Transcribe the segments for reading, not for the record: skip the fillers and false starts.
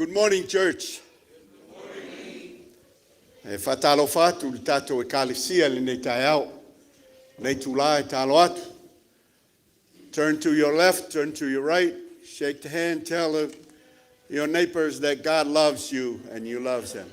Good morning, church. E faatalofa atu i le tatou Ekalesia i lenei taeao. Lenei itula e tatalo atu. Turn to your left, turn to your right, shake the hand, tell your neighbors that God loves you and you love them.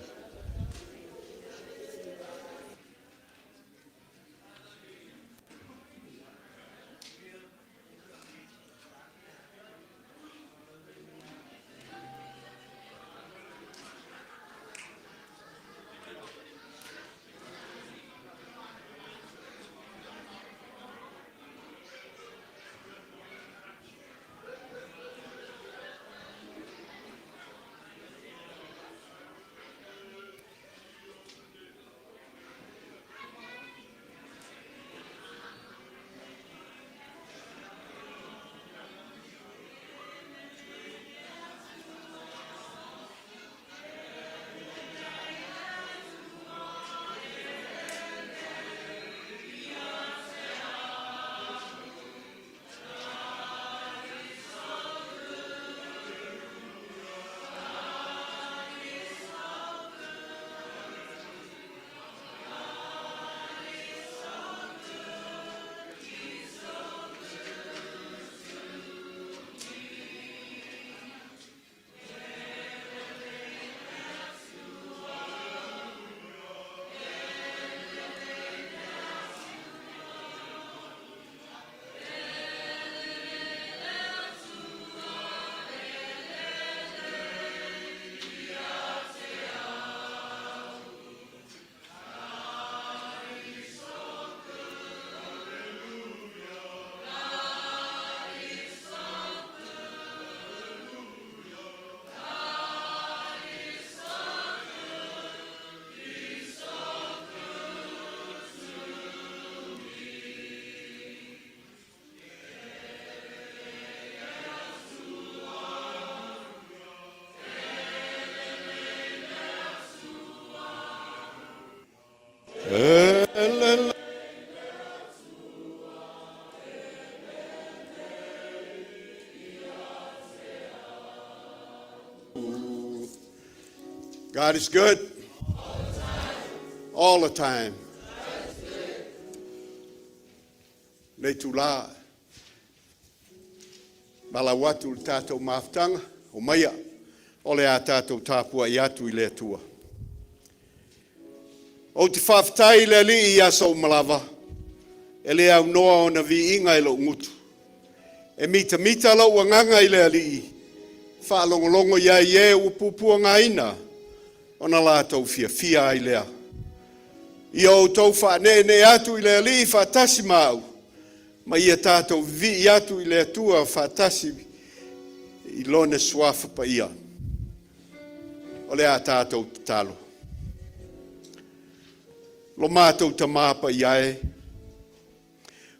God is good. All the time. Lenei itula, valaau atu i le tatou mafutaga, omaia, o le a tatou tapuai atu i le Atua. Ou te faafetai i le Alii i aso uma lava, e le aunoa ona viiga i lou gutu. E mitamita lou agaga i le Alii, faalogologo i ai i e ua puapuagaina, ona latou fiafia ai lea. Ia outou faaneenee atu i le Alii faatasi ma au, ma ia tatou vivii atu i le Atua faatasi i Lona Suafa Paia. O le a tatou tatalo. Lo matou Tamā Paia e,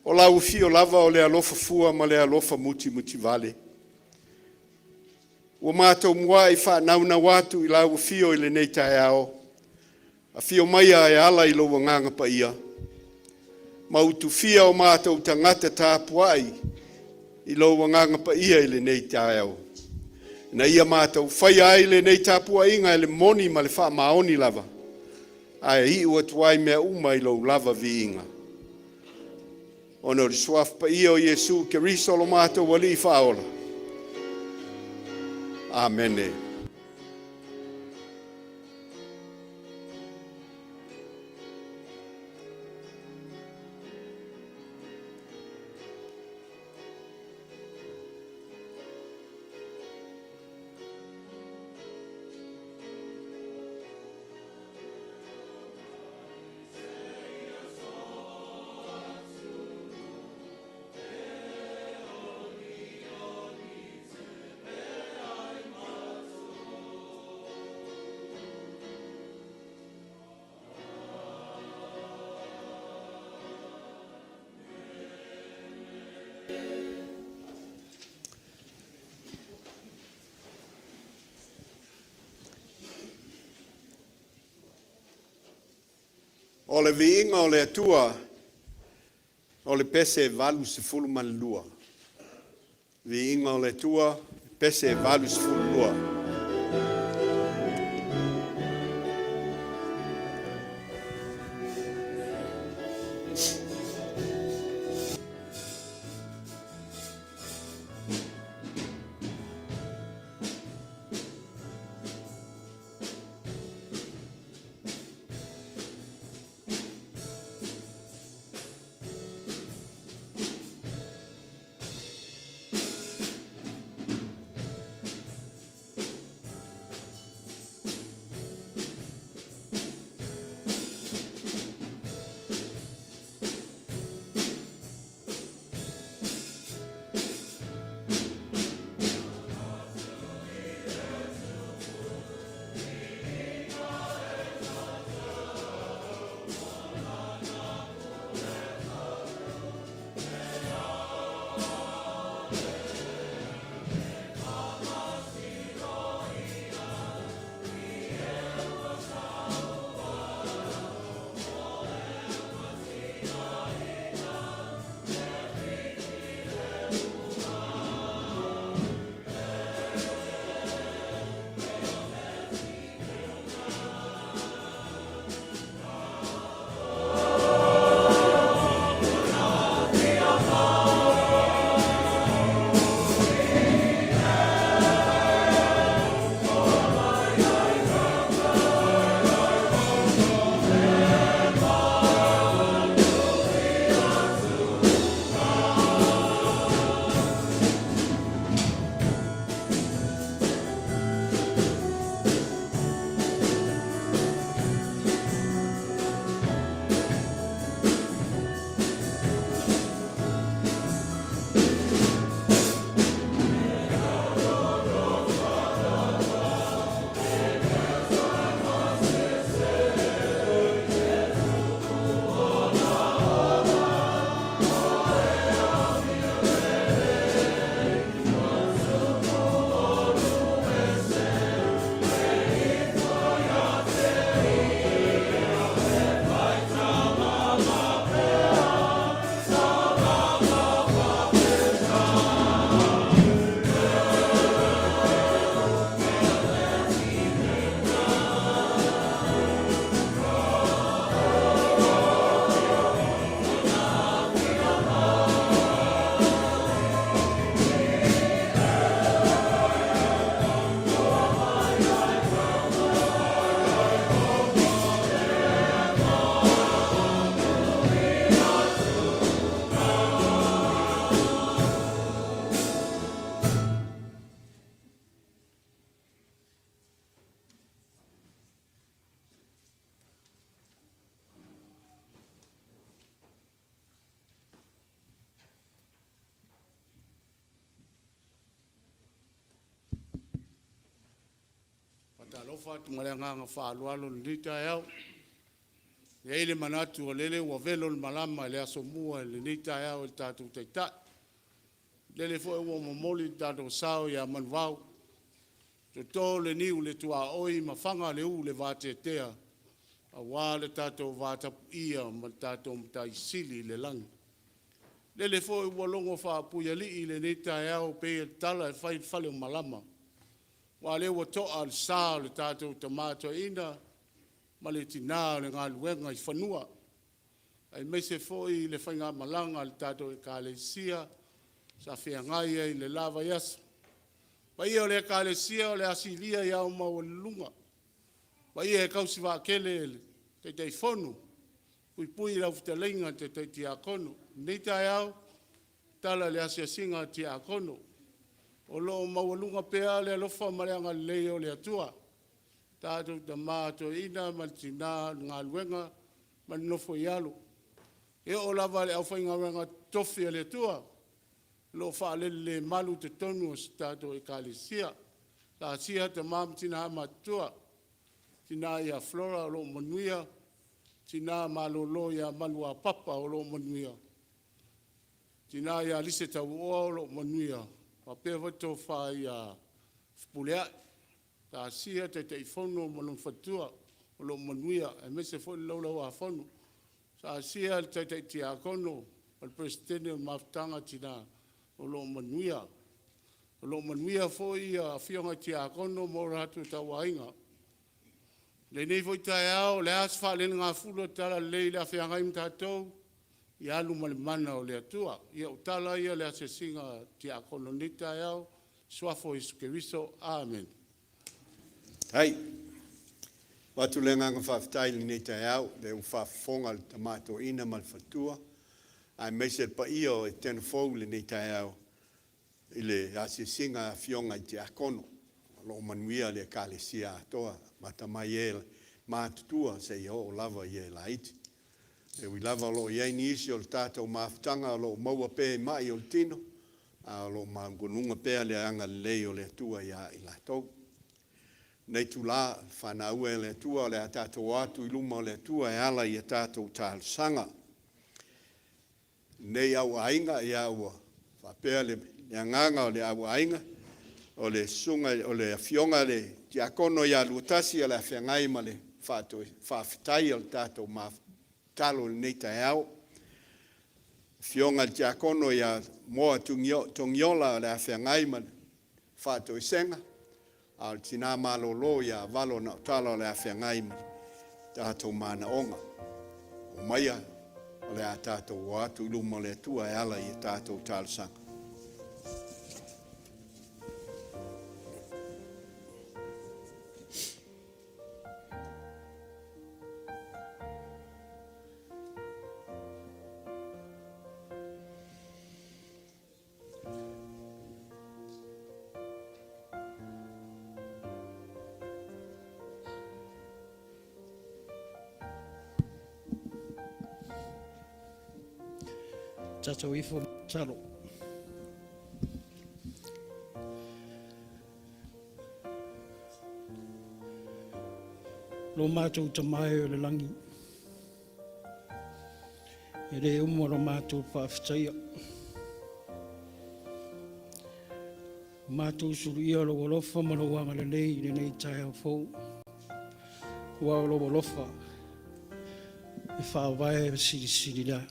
o lau afio lava o le alofa fua ma le alofa mutimutivale. Ua matou muai faanaunau atu i lau afio i lenei taeao, afio maia e ala i lou Agaga Paia, ma utufia o matou tagata tapuai i lou Agaga Paia i lenei taeao. Na ia matou faia ai lenei tapuaiga e le moni ma le faamaoni lava, ae iu atu ai mea uma i lou lava viiga. Ona o le Suafa Paia o Iesu Keriso lo matou Alii Faaola. Amene. O le viiga o le Atua o le pese 82. Viiga o le Atua, pese 82. Faatalofa atu ma le agaga faaaloalo i lenei taeao. E i ai le manatu o lele ua velo le malama i le asomua i lenei taeao i le tatou Taitai. O lele foi ua momoli le tatou sao ia Manuvao, toto le niu i le tuaoi ma faga le ū i le vateatea aua le tatou vatapuia ma le tatou Matai Sili i le Lagi. O lele foi ua logo faapuialii lenei taeao e pei o le tala e fai i le fale o malama, aua o lea ua to'a le sa o le tatou Tama Toeaina ma le Tina o le galuega i fanua, aemaise foi le faigamalaga a le tatou Ekalesia sa feagai ai i le la vaiaso. Le paia o le Ekalesia o le a silia i ao maualuluga, paia e tausi vaatele e le Taitaifono, puipui lau fetalaiga i le Taitai Tiakono. I lenei taeao, e tala i le asiasiga a Tiakono, o lo o maualuga pea le alofa ma le agalelei o le Atua i tatou tama toeaiina ma tina o le galuega ma le nofo i alo. E oo lava i le aufaigaluega totofi a le Atua o lo o faalelelemalu i totonu o si a tatou Ekalesia. Talosia tama ma tina matutua, tina ia Flora o lo o manuia, tina malolo ia Maluapapa o lo o manuia, tina ia Lise Tauoa o lo o manuia, faapea foi le tofa ia Fepuleai. Talosia le Taitaifono ma lona faletua o lo o manuia aemaise foi le Laulau a Fono. Talosia le Taitai Tiakono ma le Peresetene o le Mafutaga a Tina o lo o manuia. O lo o manuia foi afioga i tiakono ma o latou tauaiga. I lenei foi taeao, o le a se faalelegafulu o le Talalelei i le a feagai ma tatou, ia alu ma le mana o le Atua. Ia o tala ia o le asiasiga a tiakono i lenei taeao, i le Suafa o Iesu Keriso. Amene. Ai. Avatu le agaga faafetai i lenei taeao, lea ua faafofoga le tama toeaina ma le faletua, aemaise le paia o Etena Fou i lenei taeao i le asiasiga a afioga i tiakono. O lo o manuia le Ekalesia atoa, amata mai e matutua seia oo lava i e laiti. E ui lava o lo o i ai nisi o le tatou mafutaga o lo o maua pea i mai o le tino, a o lo o maualuga pea le agalelei o le Atua ia i latou. Nei itula, fanau e le Atua, o le a tatou o atu i luma o le Atua e ala i a tatou talosaga. Nei au aiga, ia ua faapea le agaga o le au aiga, o le susuga, o le afioga le tiakono ia Luatasi o le a feagai ma le faafetai o le tatou tatalo i lenei taeao. Afioga i le tiakono ia Moa Togiola o le a feagai ma le faatoesega, a o le tina malolo ia Valo Nautala o le a feagai ma tatou manaoga. Omaia, o le a tatou o atu i luma o le Atua e ala i a tatou talosaga. Tatou ifo talo. Lo matou Tama e o le lagi, e le uma lo matou faafetaia. Matou suluia lou alofa ma lou agalelei i lenei taeao fou. Ua o lou alofa e faavae e silisili lea.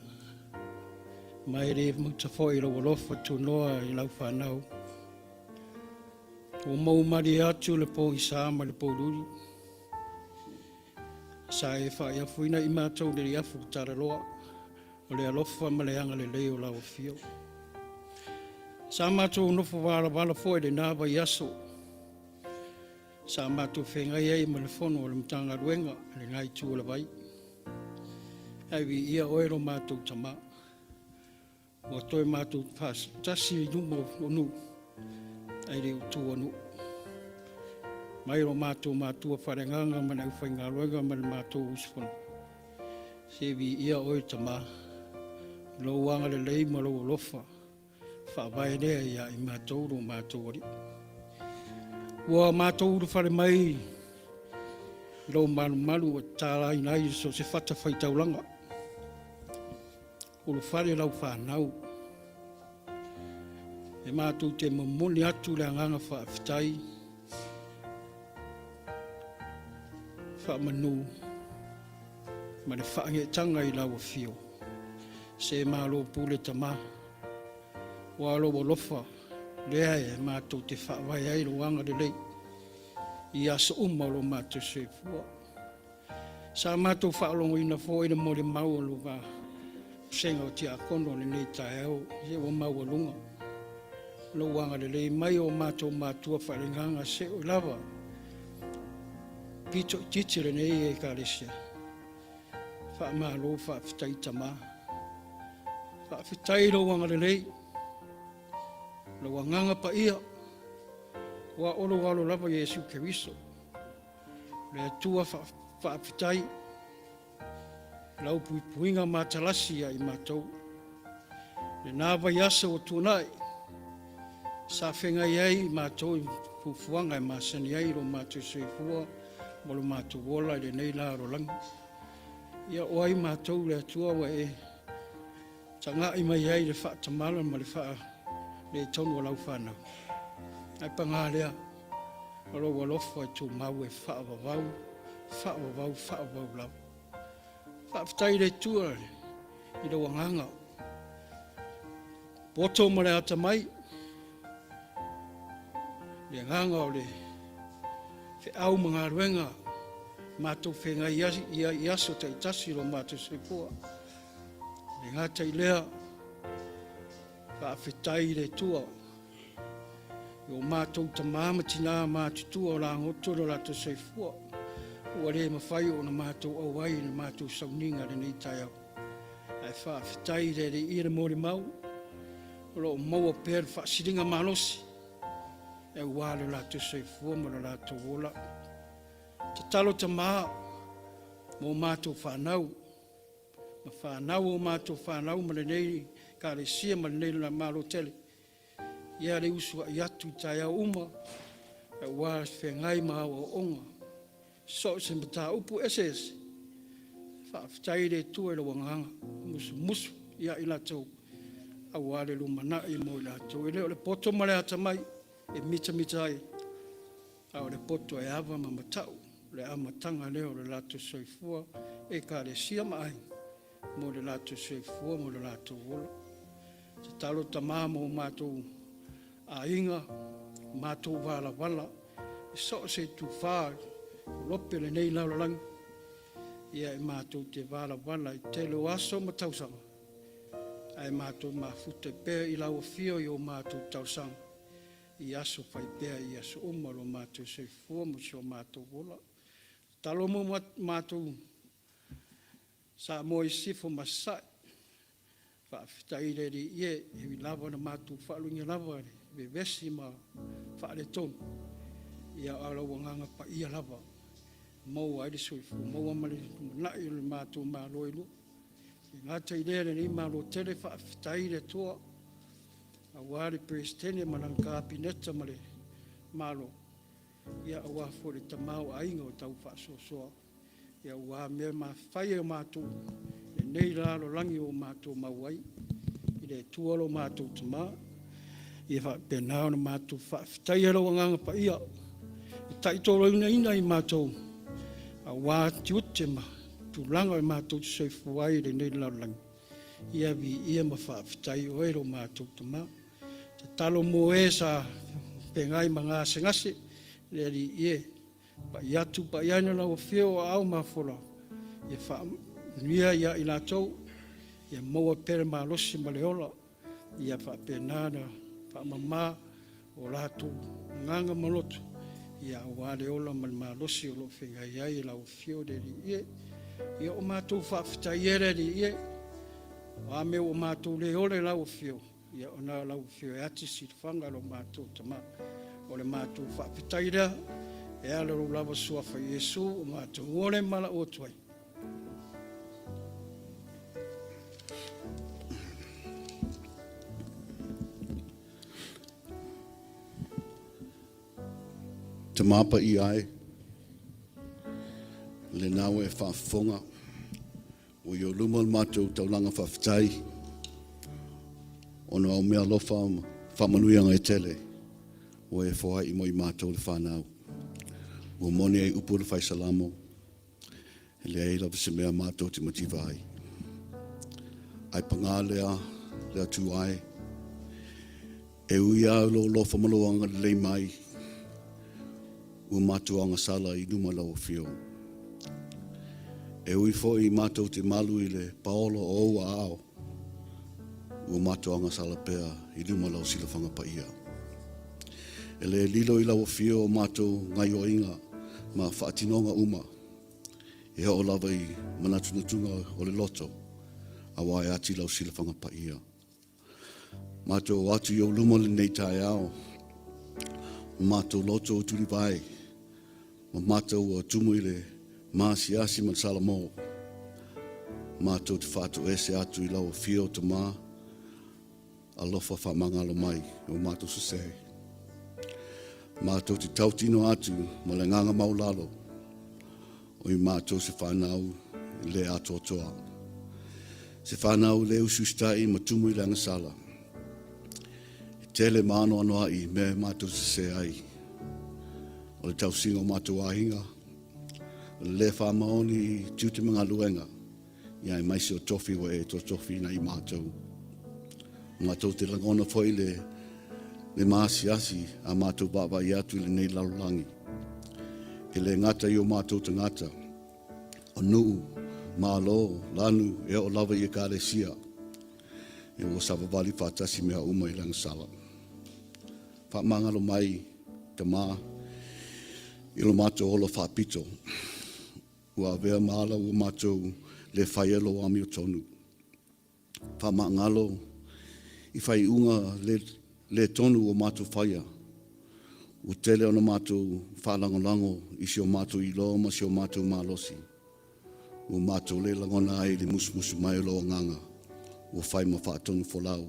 Ma e le muta foi lou alofa tunoa i lau fanau. Ua mou malie atu le pogisa ma le pouliuli. Sa e faaiafuina i matou le afu talaloa o le alofa ma le agalelei o lau afio. Sa matou nofo valavala foi lena vaiaso. Sa matou feagai ai ma le fono a le Matagaluega i lena itu o le vai. Ae viia oe lo matou Tama. Ua toe matou faatasi i luma o nuu, ae le o tu o nuu. Mai lo matou matua faaleagaga ma le aufaigaluega ma le matou usufono. Se viia oe Tama, lou agalelei ma lou alofa, faavae lea ia i matou lo matou Alii. Ua matou ulufale mai i lou malumalu ua tatalaina ai so o se fatafaitaulaga. Ulufale lau fanau, e matou te momoli atu le agaga faafetai, faamanu ma le faageetaga i lau afio. Se malo pule Tama, ua lou alofa lea e matou te faavae ai lou agalelei i aso uma o lo matou soifua. Sa matou faalogoina foi le molimau o le vasega o tiakono lenei taeao, ia ua maualuga lou agalelei mai o matou matua faaleagaga se'o lava pito itiiti lenei Ekalesia. Faamalo faafetai Tama, faafetai i lou agalelei, lou agaga paia, ua o lou alo lava Iesu Keriso. Le Atua faafetai lau puipuiga matalasi ia i matou. Lena vaiaso ua tuanai, sa feagai ai i matou i fuafuaga e masani ai lo matou soifua ma lo matou ola i lenei la lalolagi. Ia o ai matou le Atua ua e tagai mai ai le faatamala ma le faaletonu o lau fanau. Ae paga lea, o lou alofa e tumau e faavavau, faavavau, faavavau lava. Faafetai i le Atua i lou agaga poto ma le atamai. Le agaga o le feau ma galuega matou feagai ai i aso taitasi o lo matou soifua. E le gata i lea, faafetai i le Atua i o matou tama ma tina matutua o lagoto lo latou soifua ua le mafai ona matou auai i le matou sauniga i lenei taeao. Ae faafetai i le Alii i le molimau o lo o maua pea le faasiligamalosi aua lo latou soifua ma lo latou ola. Tatalo Tama mo matou fanau ma fanau o matou fanau ma lenei Ekalesia ma lenei Malo tele, ia le usuai atu i taeao uma aua le feagai ma aoaoga i so o se mataupu eseese. Faafetai i le Atua i lou agaga musumusu ia i latou aua le lumanai mo i latou. E le o le poto ma le atamai e mitamita ai, a o le poto e ava ma mata'u le amataga lea o le latou soifua, Ekalesia ma aiga mo le latou soifua ma lo latou ola. Tatalo Tama mo matou aiga, matou valavala i so o se itufa o lope o lenei lalolagi, ia e matou te valavala i le tele o aso ma tausaga, ae matou mafuta pea i lau Afio i o matou talosaga i aso fai pea i aso uma o lo matou soifua ma so matou ola. Tatalo mo matou Samoa i Sisifo ma Sasae, faafetai i le Alii e, e ui lava ina matou faaluaina lava i le vevesi ma faaletonu, ia a o lou Agaga Paia lava e maua ai le soifua maua ma le lumanai o le matou Malo e lua. E le gata i lea lenei Malo tele, faafetai i le Atua aua le Peresetene ma lana Kapeneta ma le Malo, aua foi le tamaoaiga o tau faasoasoa aua mea ma fai a matou i lenei lalolagi ua matou maua ai i le Atua lo matou Tama. Ia faapena ona matou faafetaia lou Agaga Paia e taitoloinaina i matou aua tiute ma tulaga o matou te soifua ai i lenei lalolagi. Ia viia ma faafetai oe lo matou Tama. Tatalo mo e sa feagai ma gasegase, le Alii e, pai atu pai ane lau afio o aao mafola, ia faamanuia ia i latou, ia maua pea le malosi ma le ola, ia faapena ona faamama o latou agaga ma loto, ia aua le ola ma le malosi o lo o feagai ai i lau afio le Alii e. Ia o matou faafetai e le Alii e, o a mea ua matou le ola i lau afio, ia ona o lau afio e ati silafaga lo matou Tama. O le matou faafetai lea, e ala lou lava suafa Iesu o matou ole ma lau atu ai. Tama paia e, lena ua e faafofoga, ua i ou luma le matou taulaga faafetai, ona o mea alofa ma faamanuiaga e tele ua e foai mo i matou le fanau. Ua moni ai upu o le fai Salamo, e leai lava se mea matou te mativa ai. Ae pagā lea, le Atua e, e ui lava i lou alofa ma lou agalelei mai, ua matou agasala i luma o lau Afio. E ui foi matou te malu i le paolo o ou aao, ua matou agasala pea i luma o lau silafaga paia. E le lilo i lau Afio o matou gaioiga ma faatinoga uma, e oo lava i manatunatuga o le loto, aua e ati lau silafaga paia. Matou o atu i ou luma lenei taeao, ma matou loto o tulivae, ma matou ua tumu i le maasiasi ma le salamo. Matou te faatoese atu i lau afio, Tama, alofa faamagalo mai o matou sese. Matou te tautino atu ma le agaga maulalo, o i matou se fanau le atoatoa, se fanau le usiusitai ma tumu i le agasala. E tele ma anoanoai mea e matou sese ai, o le tausiga o matou aiga, o le le faamaoni i tiute ma galuega, ia aemaise o tofi ua e totofiina i matou. Matou te lagona foi le le maasiasi a matou vaavaai atu i lenei lalolagi. E le gata i o matou tagata, o nuu, malo, lanu e oo lava i ekalesia, e ua savavali faatasi mea uma i le agasala. Faamagalo mai, Tama, i lo matou ola faapito, ua avea ma ala ua matou le faia lou amiotonu. Faamagalo i faaiuga le, le tonu ua matou faia. Ua tele ona matou faalagolago i si o matou iloa ma si o matou malosi. Ua matou le lagona ai le musumusu mai o lou agaga, ua fai ma faatonu folau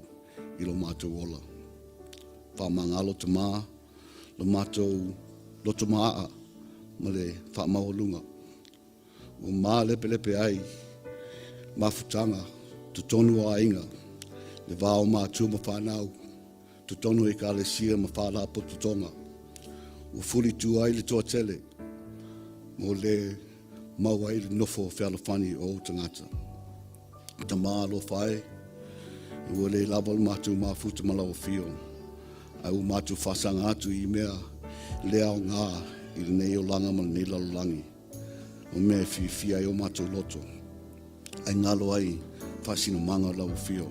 i lo matou ola. Faamagalo Tama, lo matou loto maaa ma le faamaualuga. Ua malepelepe ai mafutaga totonu o aiga, le va o matua ma fanau, totonu o ekalesia ma faalapotopotoga. Ua fulitua ai le toatele mo le mau ai le nofo fealofani o ou tagata. Tama alofa e, ua le lava le matou mafuta ma lau afio, ae ua matou faasaga atu i mea le aoga i lenei olaga ma lenei lalolagi, o mea e fiafia ai o matou loto, ae galo ai faasinomaga o lau afio.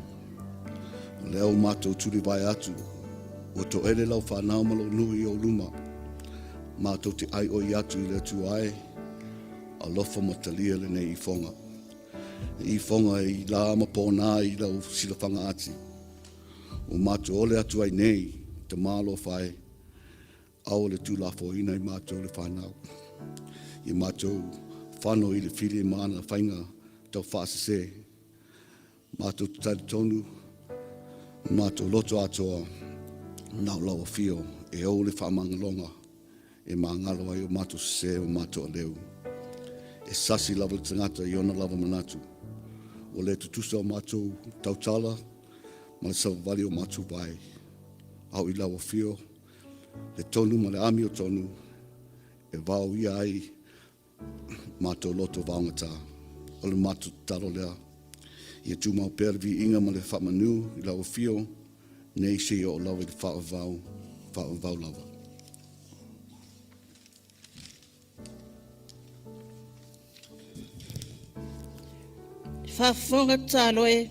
O lea ua matou tulivae atu, ua toele lau fanau ma lou nuu i ou luma, matou te aioi atu i le Atua e, alofa ma talia lenei ifoga. E ifoga i la ma pōnā i lau silafaga ati. Ua matou ole atu ai nei, Tama alofa e, ao le tulafoina i matou le fanau. I matou fano i le fili ma ana faiga tau faasese. Matou te talitonu ma matou loto atoa na o lau afio e ou le faamagaloga e magalo ai o matou sese ma matou aleu. E sasi lava le tagata i ona lava manatu. Ua le tutusa o matou tautala ma le savavali o matou vae. Ao i lau afio le tonu ma le amiotonu e vaoia ai matou loto vaogata. O le matou tatalo lea, ia tumau pea le viiga ma le faamanu i lau afio nei seia oo lava i le faavavau, faavavau lava. Faafofoga tatalo e,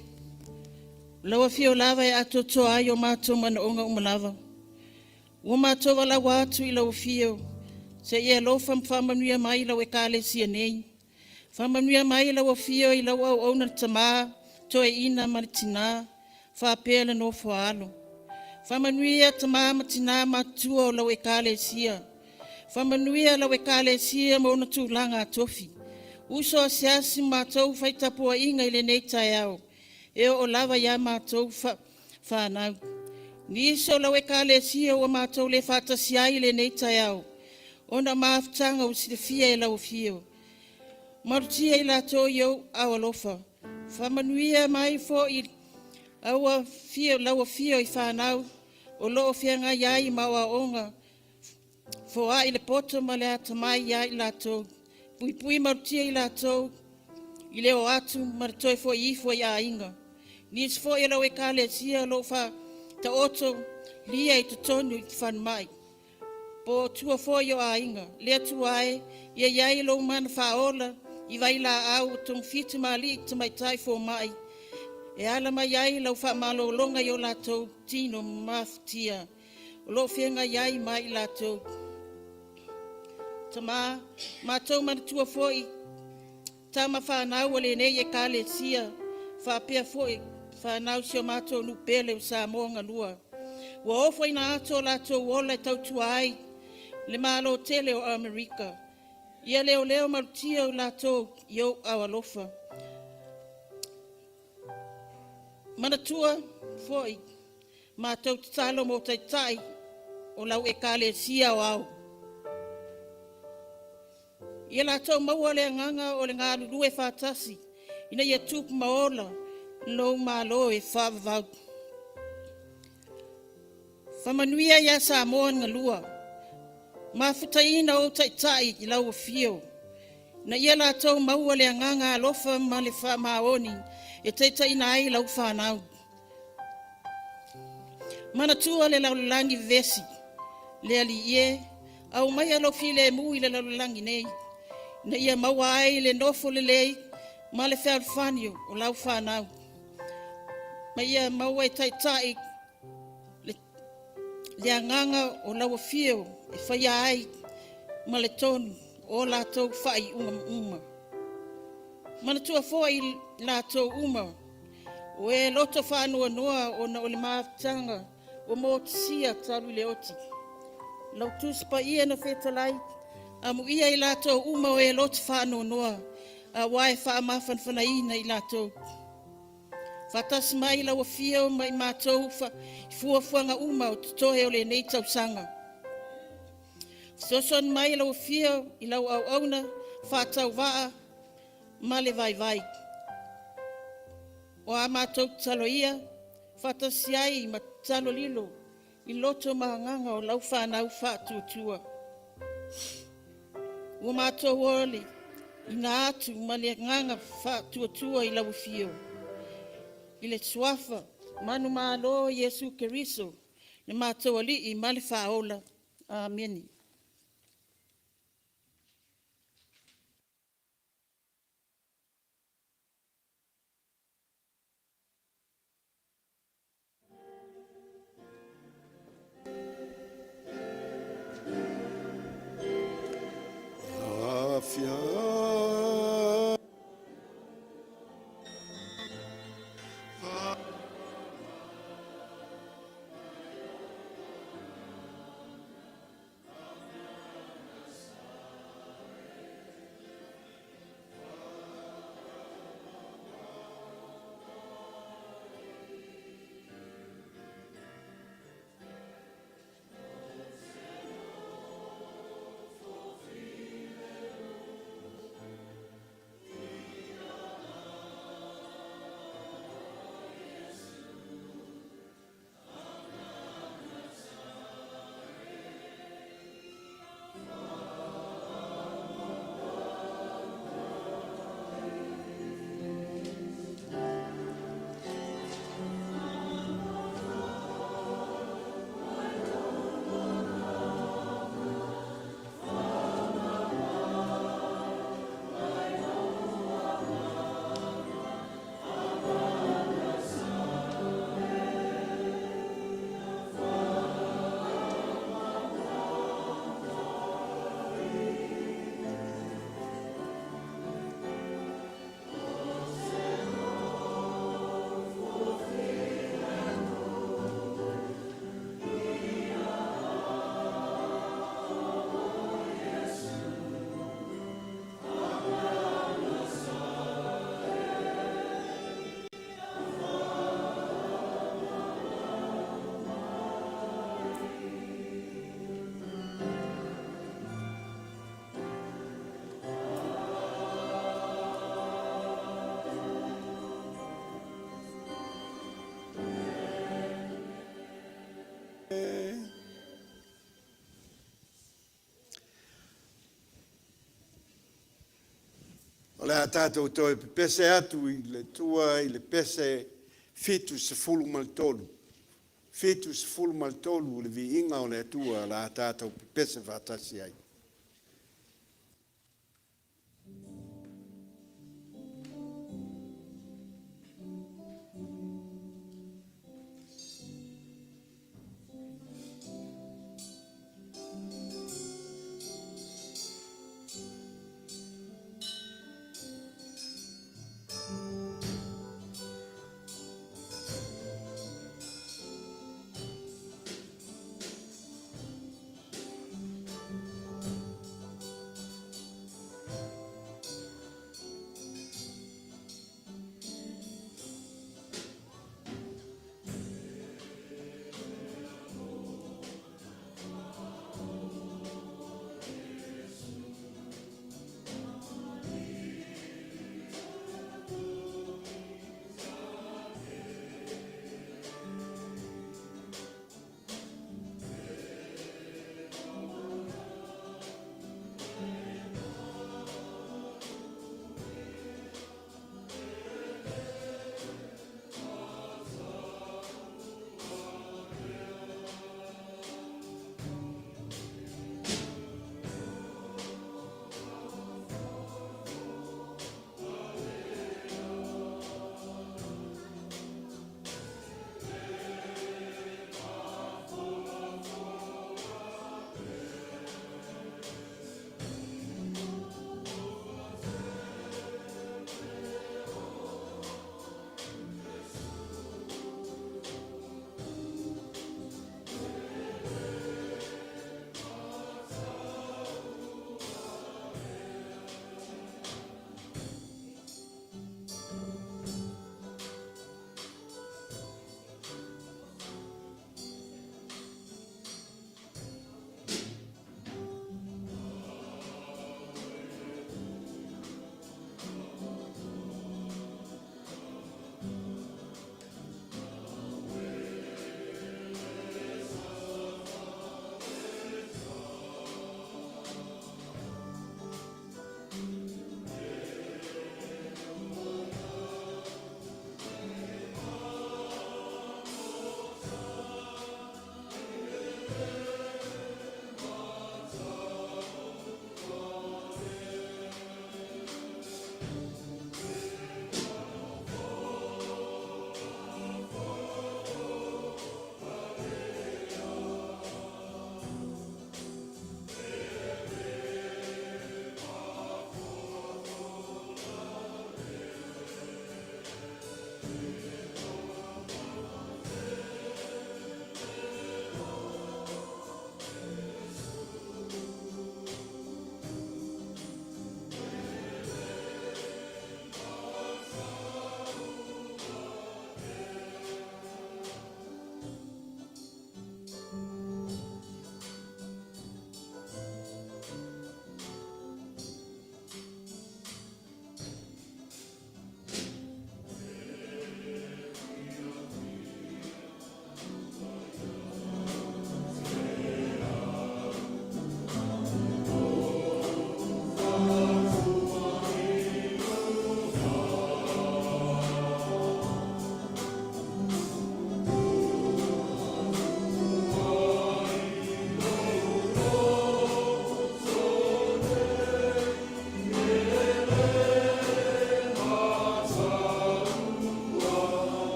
lau afio lava e atoatoa ai o matou manaoga uma lava. Ua matou valaua atu i lau afio, se i e alofa ma faamanuia mai i lau ekalesia nei. Faamanuia mai lau afio i lau auauna le tama, toeaina ma le tina, faapea le nofo a alo. Faamanuia tama ma tina matutua o lau ekalesia. Faamanuia lau ekalesia ma ona tulaga tofi. Uso asiasi ma matou fai tapuaiga i lenei taeao, e oo lava ia matou fanau. Nisi o lau ekalesia ua matou le faatasi ai i lenei taeao, ona o mafutaga ua silafia e lau afio. Malutia i latou i ou aao alofa. Faamanuia mai foi lau afio i fanau o lo o feagai ai ma aoaoga Foai le poto ma le atamai ia i latou, puipui malutia i latou i le o atu ma le toe foi ifo i aiga. Nisi foi o lau ekalesia o lo o faataoto lia i totonu i falemai, po o tua foi o aiga. Le Atua e, ia i ai lou mana faaola i vailaau o togafiti ma alii tamaitai fomai, e ala mai ai lau faamalologa i o latou tino mafatia. O lo o feagai ai ma i latou. Tama, matou manatua foi tama fanau o lenei ekalesia, faapea foi fanau si o matou nuu pele o Samoa galua. Ua ofoina atu o latou ola e tautua ai le Malo tele o Amerika. Ia leoleo malutia o latou i ou aao alofa. Manatua foi Matou tatalo mo taitai o lau ekalesia aoao. Ia latou maua le agaga o le galulue faatasi ina ia tupu ma ola lou malo e faavavau. Faamanuia ia Samoa na galua. Mafutaina ou taitai i lau afio, na ia latou maua le agaga alofa ma le faamaoni e taitaiina ai lau fanau. Manatua le lalolagi vevesi, le Alii e, aumaia lou filemu i le lalolagi nei, ina ia maua ai le nofo lelei ma le fealofani o lau fanau. Ma ia maua e taitai le, le agaga o lau afio e faia ai ma le tonu o latou faaiuga uma. Manatua foi i latou uma o e loto faanoanoa ona o le mafutaga ua motisia talu i le oti. Lau Tusi Paia na fetalai, amuia i latou uma o e loto faanoanoa, aua e faamafanafanaina i latou. Faatasi mai lau afio ma i matou i fuafuaga uma o totoe o lenei tausaga. Fesoasoani mai lau afio i lau auauna faatauvaa ma le vaivai. O a matou tatalo ia, faatasi ai ma tatalo lilo i loto ma agaga o lau fanau faatuatua. Ua matou ole ina atu ma le agaga faatuatua i lau afio, i le suafa manumalo Iesu Keriso, le matou Alii ma le Faaola. Amene. Afia. O le a tatou toe pepese atu i le Atua i le pese 73. 73 le viiga o le Atua o le a tatou pepese faatasi ai.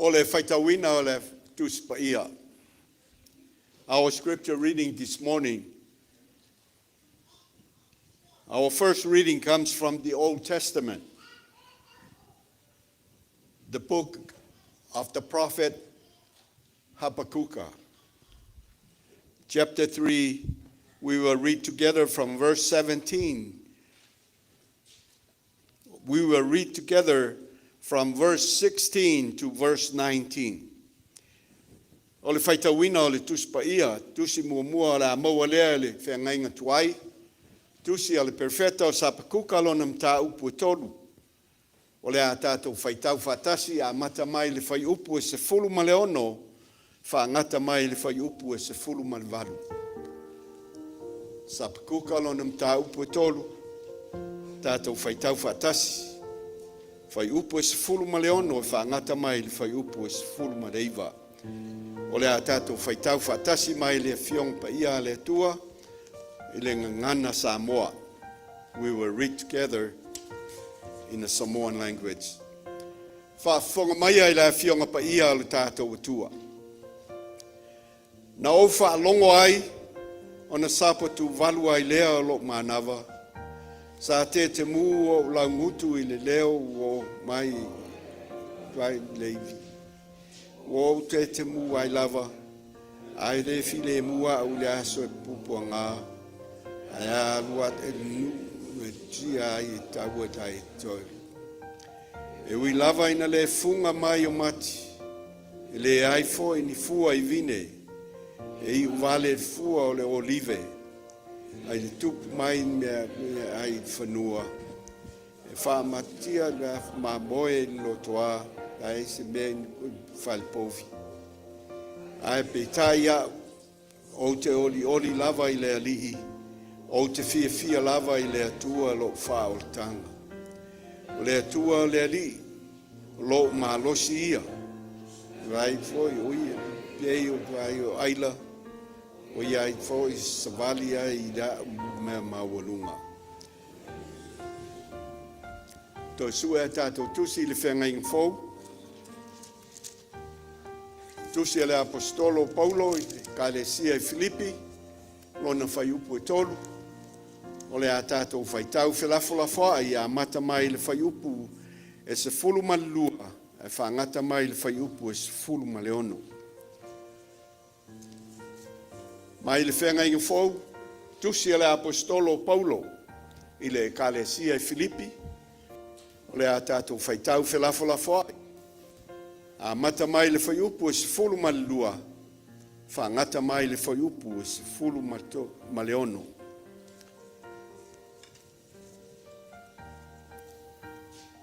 O le faitauina o le Tusi Paia. Our scripture reading this morning. Our first reading comes from the Old Testament, the book of the prophet Habakkuk. Chapter 3, we will read together from verse 17. We will read together from verse 16 to verse 19. O le faitauina o le Tusi Paia, tusi muamua o le a maua lea i le feagaiga tuai, tusi a le perfeta o Sapakuka lona mataupu e tolu. O le a tatou faitau faatasi amata mai le fuaiupu e 16 faagata mai le fuaiupu e 18. Sapakuka lona mataupu e tolu, tatou faitau faatasi. Fuaiupu e 16 e faagata mai le fuaiupu e 19. O le a tatou faitau faatasi mai le Afioga Paia a le Atua i le Gagana Samoa. We will read together in the Samoan language. Faafofoga maia i le Afioga Paia a le tatou Atua. Na ou faalogo ai ona sapotuvalu ai lea o lou manava, sa tetemu ou laugutu i le leo ua oo mai i le ivi. Ua ou tetemu ai lava, ae le filemu au i le aso e pupuaga, ae alu atu e nuu e tia ai e taua ai toe. E ui lava ina le fuga mai o mati, e leai foi ni fua i vine, e iu vale le fua o le olive, ai le tupu mai mea ai i fanua, e faamatia le mamoe i le lotoa, ai se mea i falepovi. Ae peitai au, ou te olioli lava i le Alii, ou te fiafia lava i le Atua lou faaolataga. O le Atua o le Alii, o lou malosi ia, ai foi o ia, pei o ai o aila, o ia ai foi savali ai i le au mea maualuga. Toe sue a tatou tusi i le feagaiga fou, tusi a le Aposetolo o Paulo i le Ekalesia i Filipi, lona fuaiupu e tolu, o le a tatou faitau felafolafoai e amata mai i le fuaiupu e 12 ae faagata mai i le fuaiupu e 16. Mai le feagaiga fou, tusi a le Aposetolo o Paulo i le Ekalesia i Filipi, o le a tatou faitau felafolafoai, amata mai le fuaiupu e 12, faagata mai le fuaiupu e 16.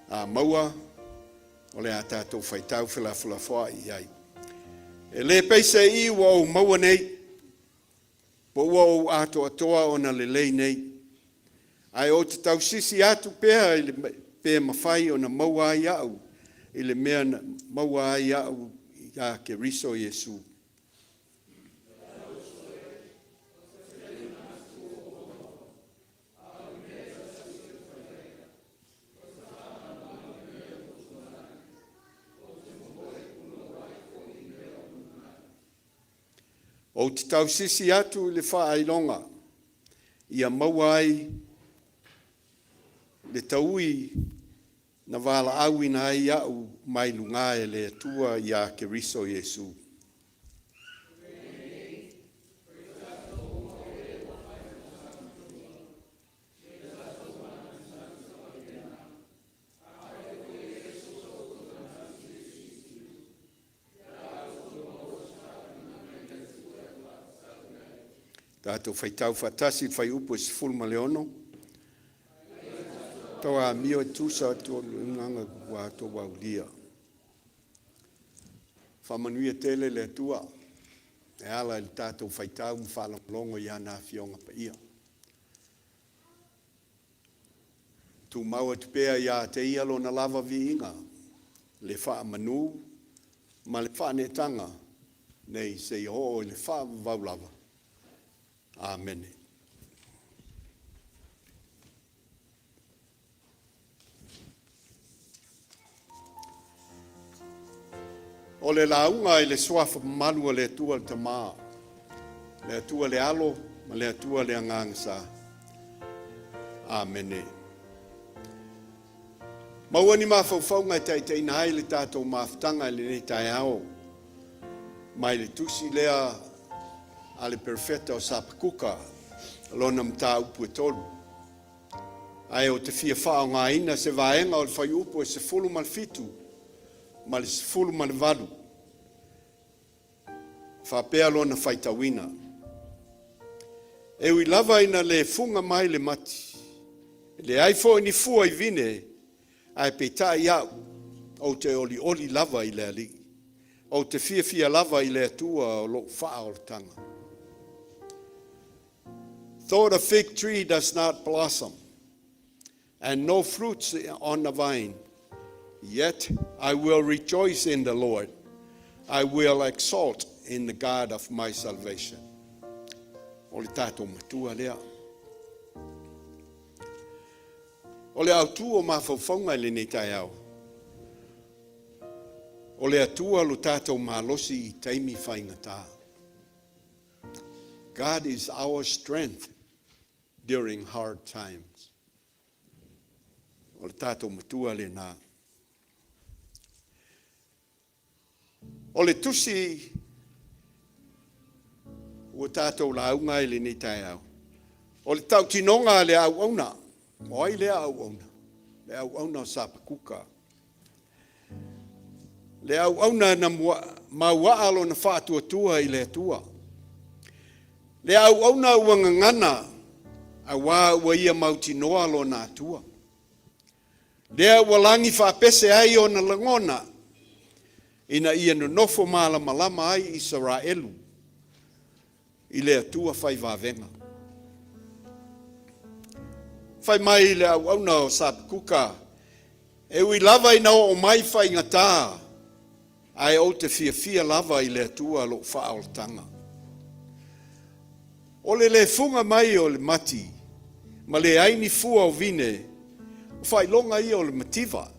A maua, o le a tatou faitau felafolafoai i ai. E le peiseai ua ou maua nei, po ua ou atoatoa ona lelei nei, ae ou te tausisi atu pea i le pe mafai ona maua ai au i le mea na maua ai au iā Keriso Iesu. Ou te tausisi atu i le faailoga ia maua ai le taui na valaauina ai au mai luga e le Atua iā Keriso Iesu. Tatou faitau faatasi le fuaiupu e 16. Tau amio e tusa atu o le agaga ua tou aulia. Faamanuia tele le Atua e ala i le tatou faitau ma faalogologo i ana Afioga Paia. Tumau atu pea ia te ia lona lava viiga, le faamanu ma le faaneetaga nei seia oo i le faavavau lava. Amene. O le lauga i le Suafa mamalu o le Atua le Tama, le Atua le Alo ma le Atua le Agaga Sa. Amene. Maua ni mafaufauga e taitaiina ai le tatou mafutaga i lenei taeao mai le tusi lea a le perofeta o Sapakuka, lona mataupu e tolu. Ae ou te fia faaaogaina se vaega o le fuaiupu e 17 ma le 18, faapea lona faitauina. E ui lava ina le fuga mai le mati, e leai foi ni fua i vine, ae peitai au, ou te olioli lava i le Alii. Ou te fiafia lava i le Atua o lou faaolataga. Though the fig tree does not blossom, and no fruits on the vine, yet I will rejoice in the Lord. I will exult in the God of my salvation. O le tatou matua lea. O le autu o mafaufauga i lenei taeao. O le Atua lo tatou malosi i taimi faigata. God is our strength during hard times. O le tatou matua lena. O le tusi ua tatou lauga ai lenei taeao. O le tautinoga a le auauna. O ai lea auauna? Le auauna o Sapakuka. Le auauna na mauaa lona faatuatua i le Atua. Le auauna ua gagana, auā ua ia mautinoa lona Atua. Lea ua lagi faapese ai ona lagona, ina ia nonofo malamalama ai Isaraelu i le Atua fai vavega. Fai mai le auauna o Sapakuka, E ui lava ina oo mai faigata, ae ou te fiafia lava i le Atua lou faaolataga. O le le fuga mai o le mati ma leai ni fua o vine, o faailoga ia o le mativa.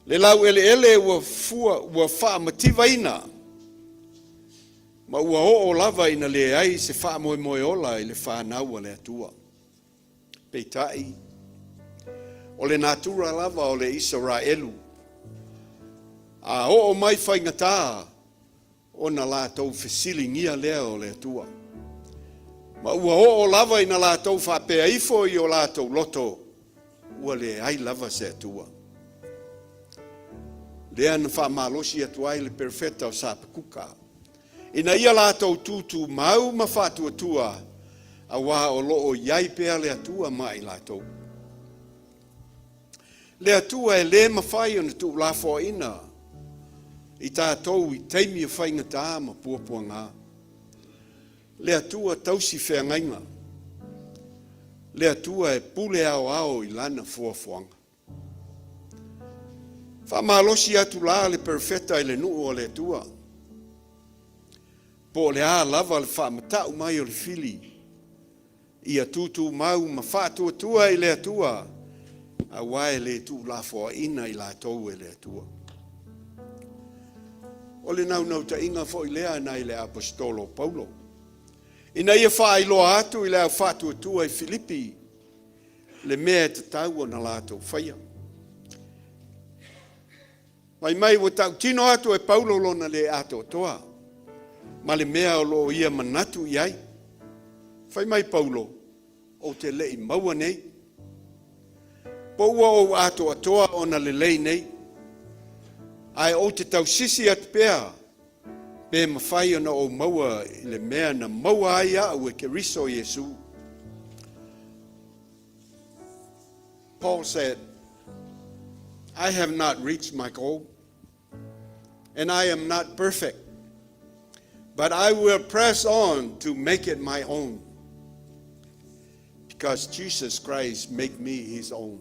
Le laueleele ua fua ua faamativaina ma ua oo lava ina leai se faamoemoe ola i le fanau a le Atua. Peitai, o le natura lava o le Isaraelu, a oo mai faigata, ona latou fesiligia lea o le Atua. Ma ua oo lava ina latou faapea ifo i o latou loto, ua leai lava se Atua. Lea na faamalosi atu ai le perofeta o Sapakuka, ina ia latou tutumau ma faatuatua, auā o lo o i ai pea le Atua ma i latou. Le Atua e lē mafai ona tuulafoaina i tatou i taimi o faigata ma puapuagā. Le Atua tausi feagaiga. Le Atua e pule aoao i Lana fuafuaga. Faamalosi atu la le perofeta i le nuu o le Atua, po o le a lava le faamatau mai o le fili, ia tutumau ma faatuatua i le Atua, aua e le tuulafoaina i latou e le Atua. O le naunautaiga foi lea nai le Aposetolo o Paulo, ina ia faailoa atu i le au faatuatua i Filipi le mea e tatau ona latou faia. Fai mai ua tautino atu e Paulo lona le atoatoa ma le mea o lo o ia manatu i ai. Fai mai Paulo, Ou te le i maua nei. Po ua ou atoatoa ona lelei nei, ae ou te tausisi atu pea pe mafai ona ou maua i le mea na maua ai au e Keriso Iesu. Paul said, I have not reached my goal, and I am not perfect, but I will press on to make it my own, because Jesus Christ make me his own.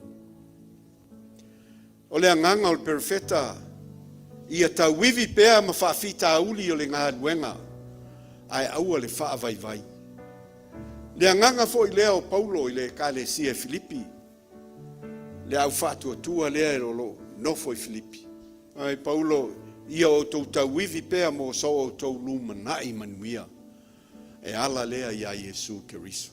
O le agaga o le perofeta, ia tauivi pea ma faafitauli o le galuega, ae aua le faavaivai. Le agaga foi lea o Paulo i le Ekalesia i Filipi, le au faatuatua lea o lo o nofo i Filipi. Ai Paulo, Ia outou tauivi pea mo so outou lumanai manuia, e ala lea iā Iesu Keriso.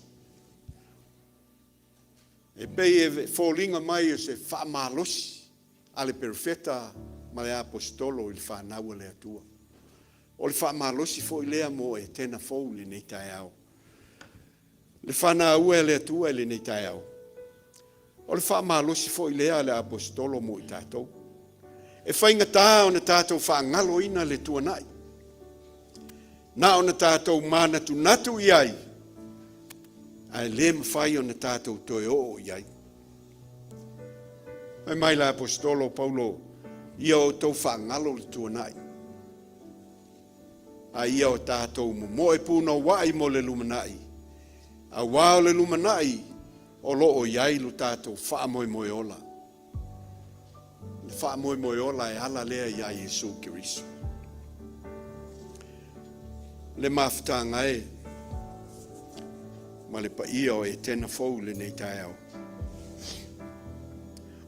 E pei e foliga mai o se faamalosi a le perofeta ma le aposetolo i le fanau a le Atua. O le faamalosi foi lea mo Etena fou i lenei taeao. Le fanaua e le Atua i lenei taeao. O le faamalosi foi lea a le aposetolo mo i tatou. E faigata ona tatou faagaloina le tuanai. Na ona tatou manatunatu i ai, ae le mafai ona tatou toe oo i ai. Fai mai le aposetolo Paulo, ia outou faagalo le tuanai, a ia o tatou momoe punouai mo le lumanai, auā o le lumanai o lo o i ai lo tatou faamoemoe ola. Le faamoemoe ola e ala lea iā Iesu Keriso. Le mafutaga e ma le paia o Etena fou i lenei taeao.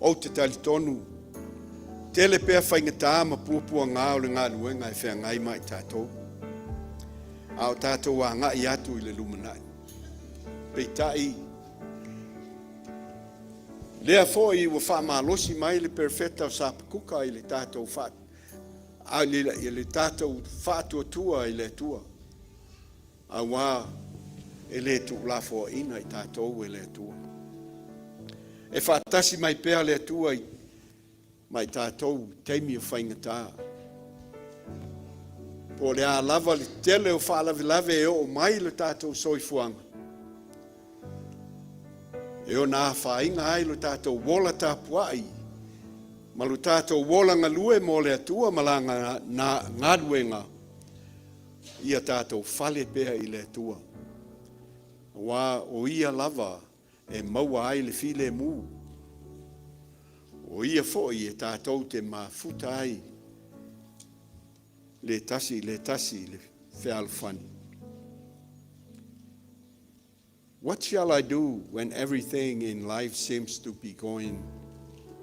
Ou te talitonu, tele pea faigata ma puapuagā o le galuega e feagai ma i tatou, a o tatou agai atu i le lumanai. Peitai, lea foi ua faamalosi mai le Perofeta o Sapakuka i le tatou faa, i le tatou faatuatua i le Atua, auā e le tuulafoaina i tatou e le Atua. E faatasi mai pea le Atua i ma i tatou i taimi o faigata. Po o le a lava le tele o faalavelave e oo mai i lo tatou soifuaga, e ona afaina ai lo tatou ola tapuai ma lo tatou ola galue mo le Atua ma lana galuega, ia tatou fale pea i le Atua, aua o Ia lava e maua ai le filemu, o ia foi e tatou te mafuta ai le tasi i le tasi i le fealofani. What shall I do when everything in life seems to be going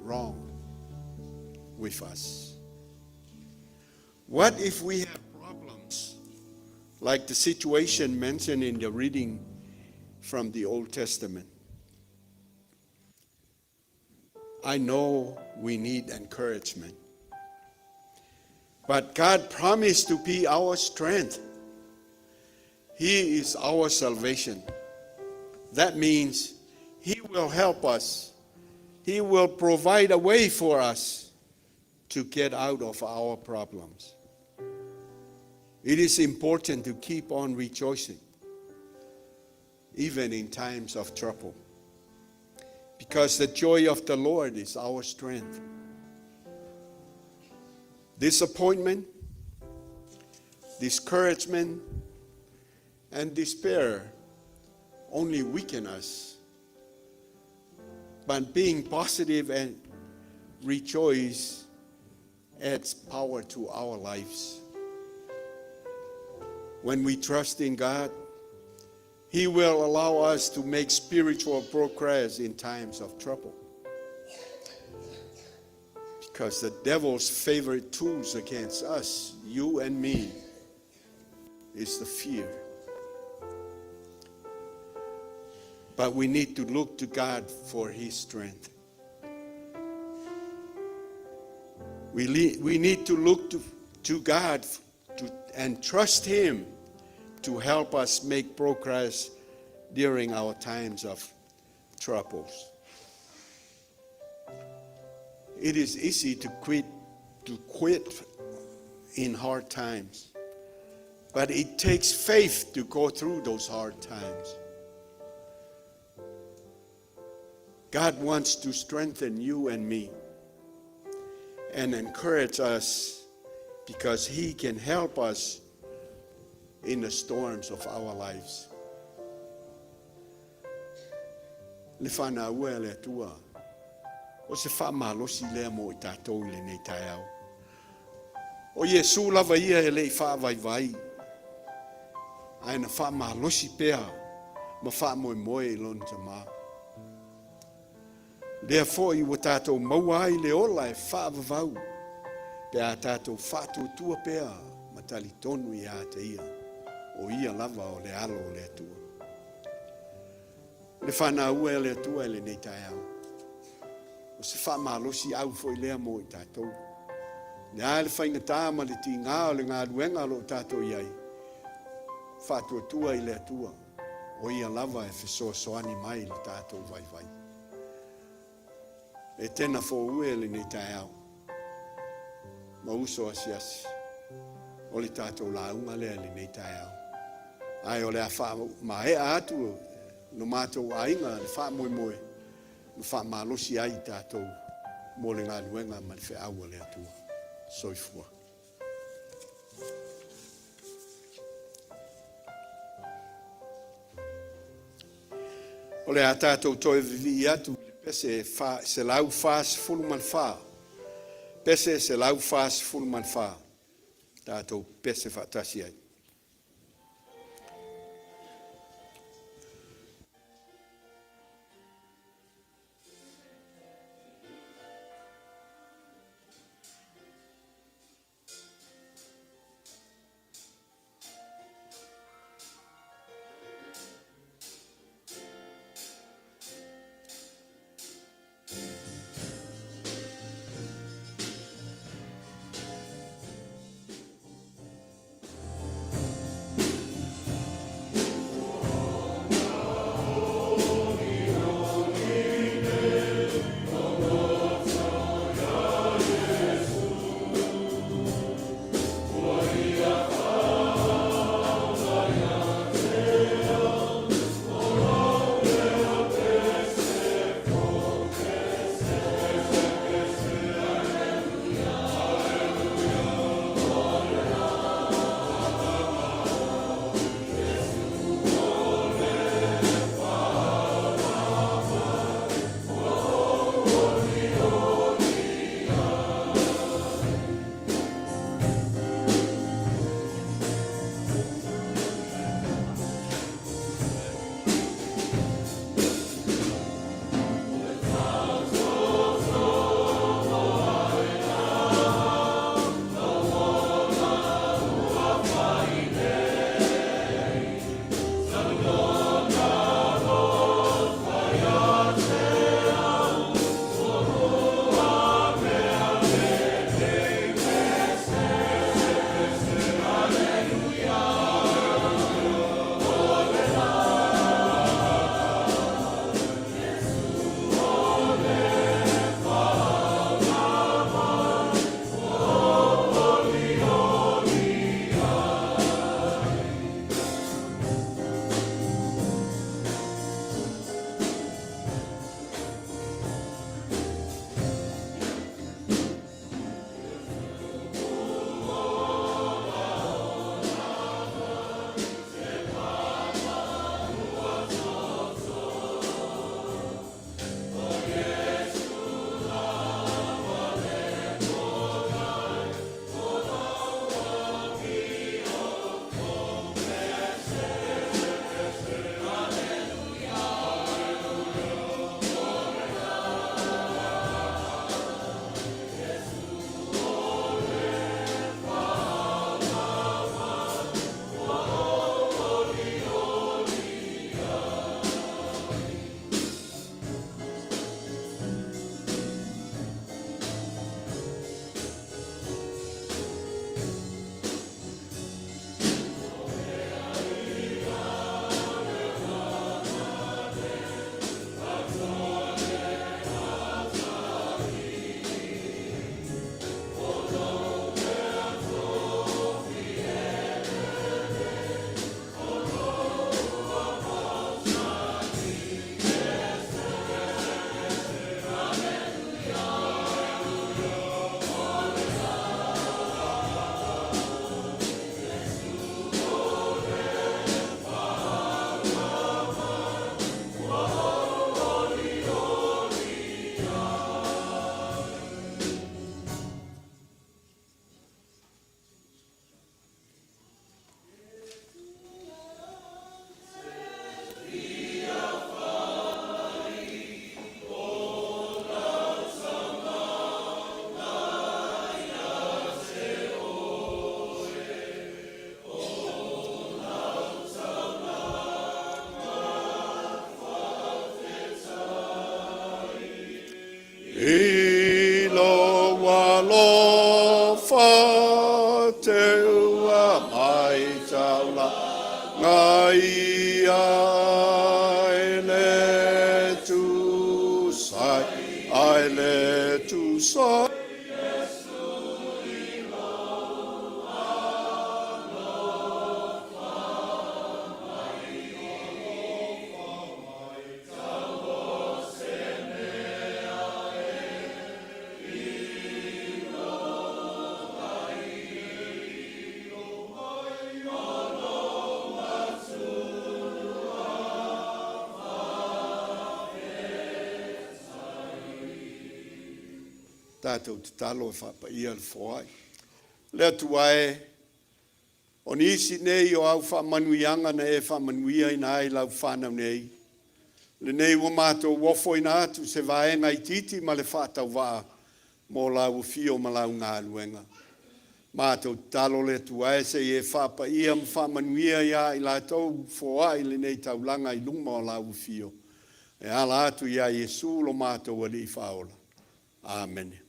wrong with us? What if we have problems like the situation mentioned in the reading from the Old Testament? I know we need encouragement. But God promised to be our strength. He is our salvation. That means He will help us. He will provide a way for us to get out of our problems. It is important to keep on rejoicing, even in times of trouble, because the joy of the Lord is our strength. Disappointment, discouragement, and despair only weaken us. But being positive and rejoice adds power to our lives. When we trust in God, He will allow us to make spiritual progress in times of trouble. Because the devil's favorite tools against us, you and me, is the fear. But we need to look to God for His strength. We, le- we need to look to, to God to, and trust Him to help us make progress during our times of troubles. It is easy to quit, to quit in hard times, but it takes faith to go through those hard times. God wants to strengthen you and me and encourage us because He can help us in the storms of our lives. Le fanau e a le Atua, o se faamalosi lea mo i tatou i lenei taeao. O Iesu lava ia e le i faavaivai, ae na faamalosi pea ma faamoemoe i Lona Tama. Lea foi ua tatou maua ai le ola e faavavau. Pe a tatou faatuatua pea ma talitonu ia te Ia, o Ia lava o le Alo o le Atua. Le fanau e a le Atua i lenei taeao, o se faamalosiau foi lea mo i tatou. Le a le faigata ma le tiga o le galuega o lo o tatou i ai, faatuatua i le Atua, o Ia lava e fesoasoani mai i le tatou vaivai. E tena foue lenei taeao ma uso asiasi o le tatou lauga lea i lenei taeao. Ae o le a faamaea atu lo matou aiga le faamoemoe ma faamalosi ai i tatou mo le galuega ma le feau a le Atua. Soifua. O le a tatou toe vivii atu i le pese 144, pese 144, tatou pese faatasi ai. ua maitaulaga ia e le tusai, ai le tusai. Tatou tatalo e faapaia le foai. Le Atua e, o nisi nei o au faamanuiaga na e faamanuiaina ai lau fanau nei, lenei ua matou ofoina atu se vaega itiiti ma le faatauvaa mo lau afio ma lau galuega. Matou tatalo le Atua e se i e faapaia ma faamanuia ia i latou foai lenei taulaga i luma o lau afio, e ala atu iā Iesu lo matou Alii Faaola. Amene.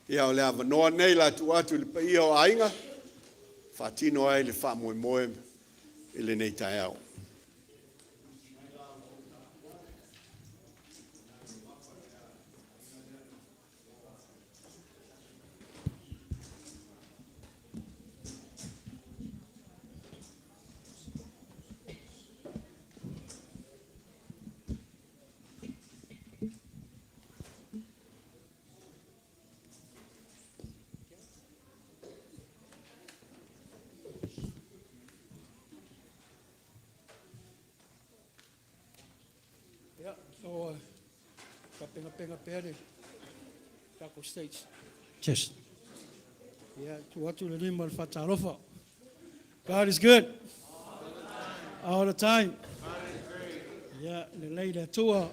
Ia, o le avanoa lenei la tuu atu i le paia o aiga, faatino ai le faamoemoe i lenei taeao. Ia, o faapenapena pea le tatou stage. Test. Ia, tuu atu le lima o le faatalofa. God is good. All the time. Ia, lelei le Atua.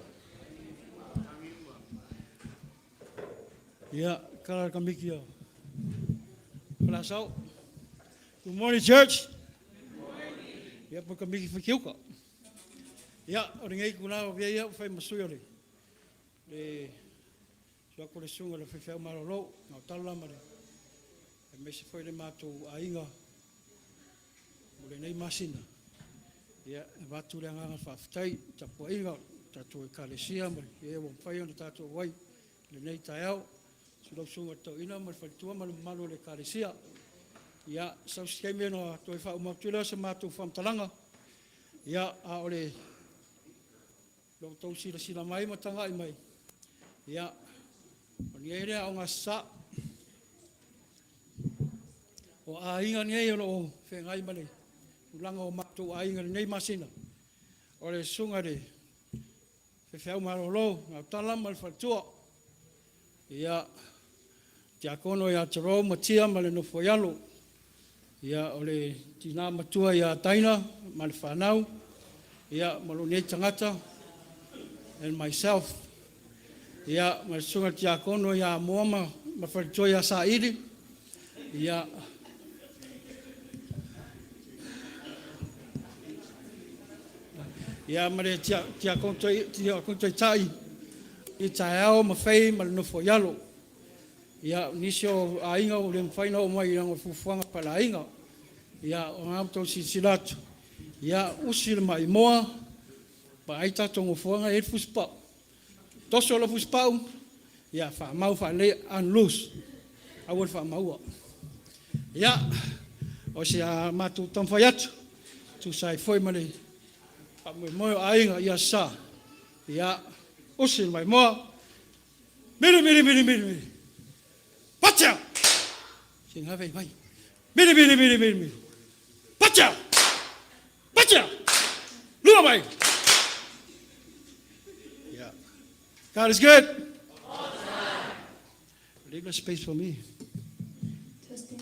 Ia, kala le kamiki o Falasau. Good morning, church. Ia, po kamiki whikiuka. Ia, o lenei itula ua avea ia ua fai ma sui o le le suaku le susuga i le faifeau malolo, Gautala ma le aemaise foi le matou aiga mo lenei masina. Ia, e avatu le agaga faafetai i tapuaiga o le tatou Ekalesia ma e ua mafai ona tatou auai i lenei taeao. Susu lau Susuga i le Toeaina ma le faletua ma le mamalu o le Ekalesia. Ia, sau se taimi ona toe faauma atu lea o se matou faamatalaga. Ia, a o le lo outou silasila mai ma tagai mai, ia, o nei lea aoga sa. O aiga nei o lo o feagai ma le tulaga o matou aiga i lenei masina, o le susuga i le faifeau malolo Gautala ma le faletua, ia, Tiakono ia Jerome ma Tia ma le nofo i alo, ia, o le tina matua ia Taina ma le fanau, ia, ma lou nei tagata, and myself, ia, ma le susuga i le Tiakono ia Amoa ma le faletua ia Saili, ia, ia ma le Tiakono Taitai i taeao ma fei ma le nofo i alo. Ia, o nisi o aiga ua le mafai ona oo mai i ona fuafuaga faaleaiga. Ia, o lena ua outou silasila atu, ia, usi le maimoa, vaai tatou nofoaga e i ai le fusipau. Toso lau fusipau, ia faamau faalelei, unloose, aua le faamaua. Ia, o si a matou taumafai atu, e tusa ai foi ma le faamoemoe o aiga, ia sa, ia, usi le maimoa, mili, mili, mili, mili, mili, pacha! Sina vei vai. Mili, mili, mili, mili, mili, pacha! Pacha! Lua mai! Yeah. God is good. All the time. Leave a space for me. Testing.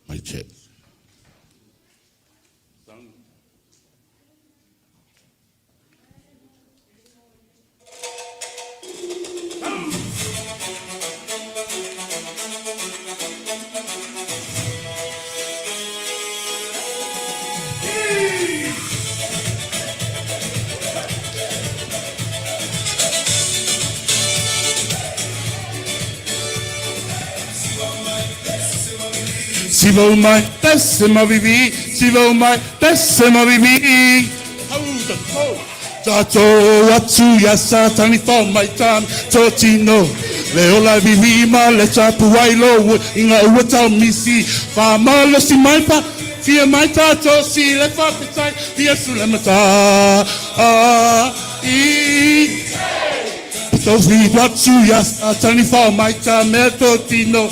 Mic check. Siva o mai, pese ma vivi, siva o mai, pese ma vivi. Tatou atu ia Satani fao mai tami tō tino Le ola vivi ma le tapu ai lo i ngā ua tau misi Wha malosi mai pa fia mai tātou si le whawhetai Ia su le mata a i Tau atu ia Satani fao mai ta mea tō tino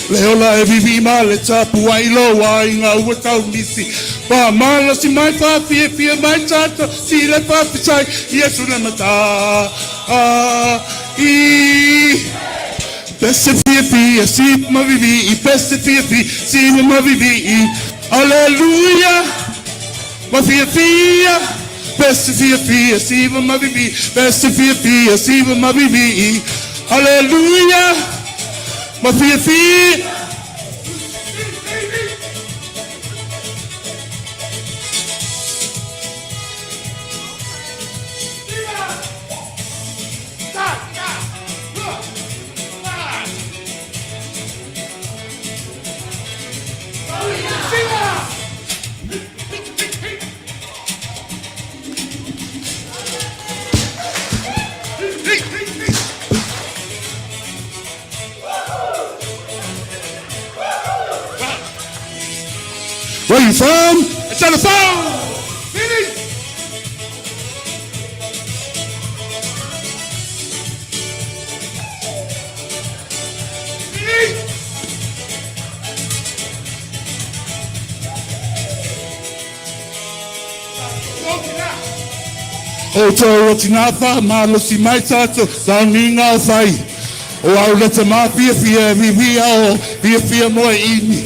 Le ola e vivi ma le tapu ai loa i ngā ua tau misi Wha malosi mai wha fia fia mai tātou si le whawhetai Iesu le mata a i Pese fia fia si ma vivi i pese fia fia si ma vivi i Alleluia Ma fia fia Pese fia fia si ma vivi pese fia fia si ma vivi Alleluia Ma fia fia Where you from? It's on the phone. O tō o tina wha, malosi mai tātou, tāni ngā whai. O au le te mā fia fia, vi o, fia fia moe ini.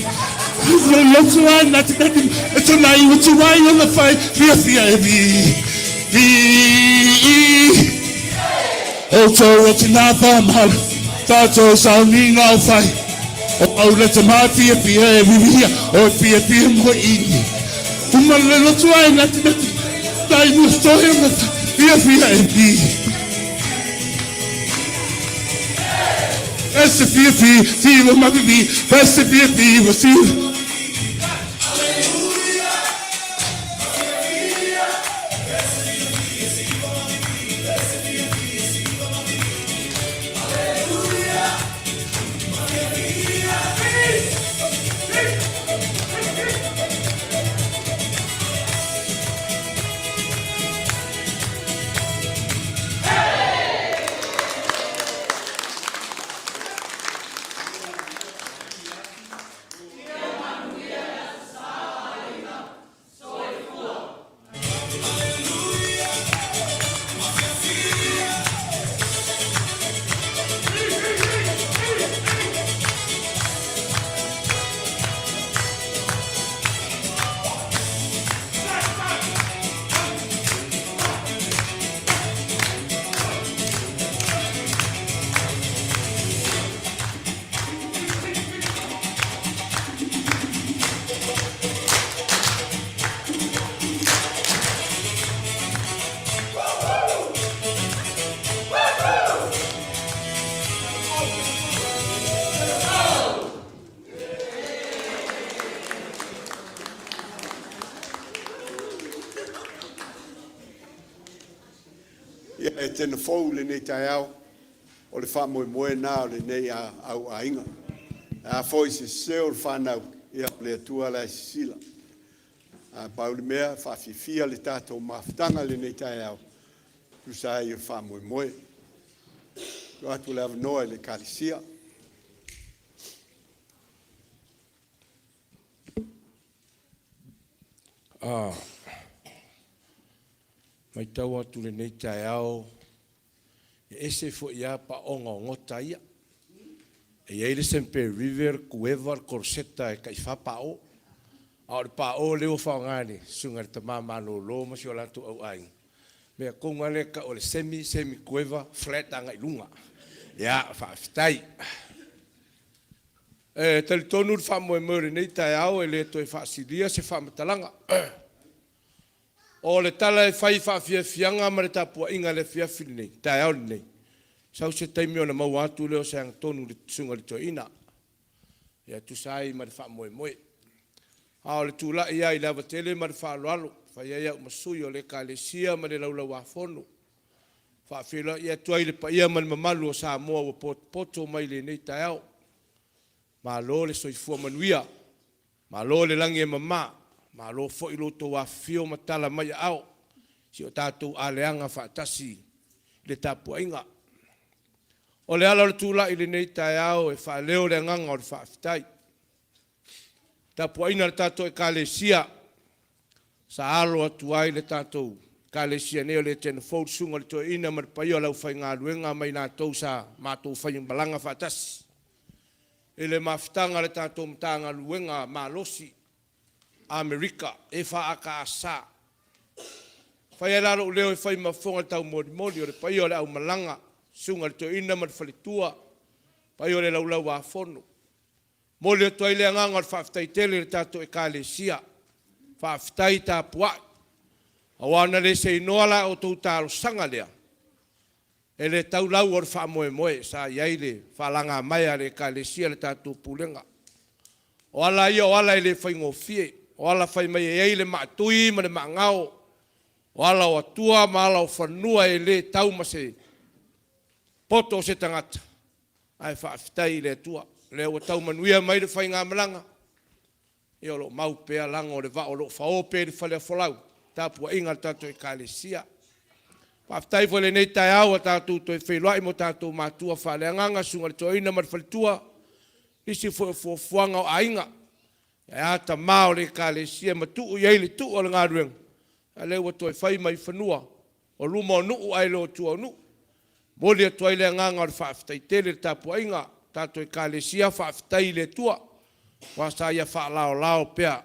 Lo lotu ai, nā te kati, e tōna i utu ai o la whai, fia fia e vi, vi. O tō o tina wha, malosi tātou, tāni ngā whai. O au le te mā fia fia, e vi o fia fia moe ini. Uma le lotu ai, nā te kati, tai nu tohe o fia fia e vi. Esse fia fia, siva ma vivi, esse fia fia, siva. Ia e tena fou lenei taeao o le faamoemoe na o lenei a au aiga. A foi se sese o le whanau, ia o le Atua la e sisila. Ae pau le mea, faafiafia le tatou mafutaga i lenei taeao, tusa ai o le faamoemoe. Tuu atu le avanoa i le Ekalesia. A matau atu i lenei taeao, e ese foi lava paoga o gota ia. E i ai le semperivia, o le kueva, o le koloseta e tai fa pao. A o le pao lea ua faaaoga e le susuga i le tama malolo ma si o latou auaiga, mea tonu lava lea e tau o le semi, semi kueva, flat agai i luga. Ia, faafetai. E talitonu le faamoemoe o lenei taeao e le toe faasilia se faamatalaga. O le tala e fai i faafiafiaga ma le tapuaiga i le afiafi lenei, taeao lenei, sau se taimi ona maua atu lea o se agatonu i le susuga i le toeaina, e tusa ai ma le faamoemoe. A o le tulai lava i le ava tele ma le faaaloalo, e fai ai au ma sui o le Ekalesia ma le Laulau-a-Fono, e faafeiloai atu ai i le paia ma le mamalu o Samoa ua potopoto mai i lenei taeao. Malo le soifua manuia, malo le lagi e mama, malo foi lo outou afifio ma tala mai aao i si o tatou aleaga faatasi i le tapuaiga. O le ala o le tulai i lenei taeao e faaleo le agaga o le faafetai. Tapuaiga a le tatou Ekalesia, sa alo atu ai le tatou Ekalesia nei o le Etena Fou, le susuga i le Toeaina ma le paia o le aufaigaluega ma i latou sa matou faimalaga faatasi i le mafutaga a le tatou Matagaluega malosi Amerika EFAKS. E fai ai la lou leo e fai ma fofoga taumolimoli o le paia o le aumalaga, susuga i le Toeaina ma le faletua, paia o le Laulau-a-Fono. Momoli atu ai le agaga o le faafetai tele i le tatou Ekalesia, faafetai tapuai, aua ana le seinoa la outou talosaga lea, e le tau lau o le faamoemoe sa i ai le faalagamaea a le Ekalesia i le tatou Pulega. O ala ia o ala e le faigofie, o ala fai mai e i ai le maatui ma le maagao, o ala o atua ma ala o fanua e le tau ma se poto o se tagata, ae faafetai i le Atua o lea ua tau manuia mai le faigamalaga, ia o lo o mau pea lago o le vaa o lo o fao pea i le faleafolau le tapuaiga a le tatou Ekalesia. Faafetai foi i lenei taeao ua tatou toe feiloai ma o tatou matua faaleagaga, susuga i le Toeaina ma le faletua, nisi foi o fuafuaga o aiga, ae a tama o le Ekalesia e matuu i ai le tuu a le galuega, a o lea ua toe fai mai fanua, o luma o nuu ae le o tua o nuu. E momoli atu ai le agaga o le faafetai tele i le tapuaiga a le tatou Ekalesia, faafetai i le Atua aua sa Ia faalaolao pea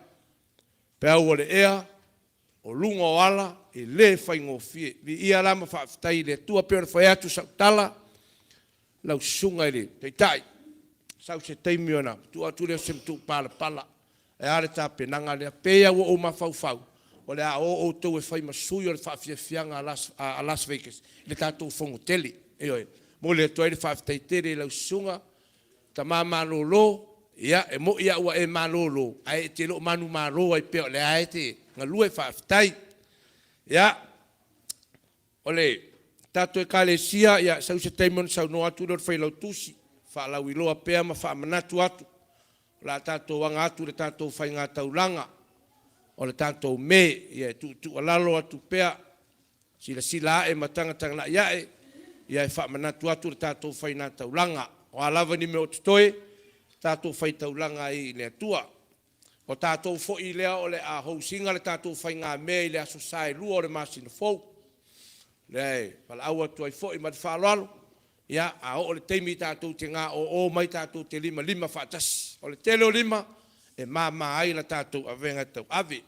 peau o le ea o luga o ala, e le faigofie. Viia la ma faafetai i le Atua. E pei ona fai atu sau tala lau Susuga i le Taitai, sau se taimi ona tuu atu lea o se matupalapala e a le tapenaga lea. E pei lava ua ou mafaufau, o le a o outou e fai ma sui o le faafiafiaga a Las Vegas i le tatou fonotele. Ioe. E momoli atu ai le faafetai tele i lau susuga, tama malolo, ia e moni lava ua e malolo, ae e te le o manumalo ai pea o lea lava e te galue. Faafetai. Ia, o le tatou Ekalesia, ia sau se taimi ona saunoa atu lea o le Failautusi, faalauiloa pea ma faamanatu atu, o le a tatou aga atu i le tatou faigataulaga o le tatou Me. Ia e tuutuualalo atu pea, silasila ae ma tagatagai ae, ia e faamanatu atu le tatou faigataulaga. O a lava ni mea o totoe, tatou faitaulaga ai i le Atua. O tatou foi lea o le a host ina le tatou faigamea i le Aso Sa e 2 o le masina fou. Lea e valaau atu ai foi ma le faaaloalo, ia, a oo i le taimi tatou te gaoo mai tatou te limalima faatasi. O le tele o lima e mama ai la tatou avega tauave.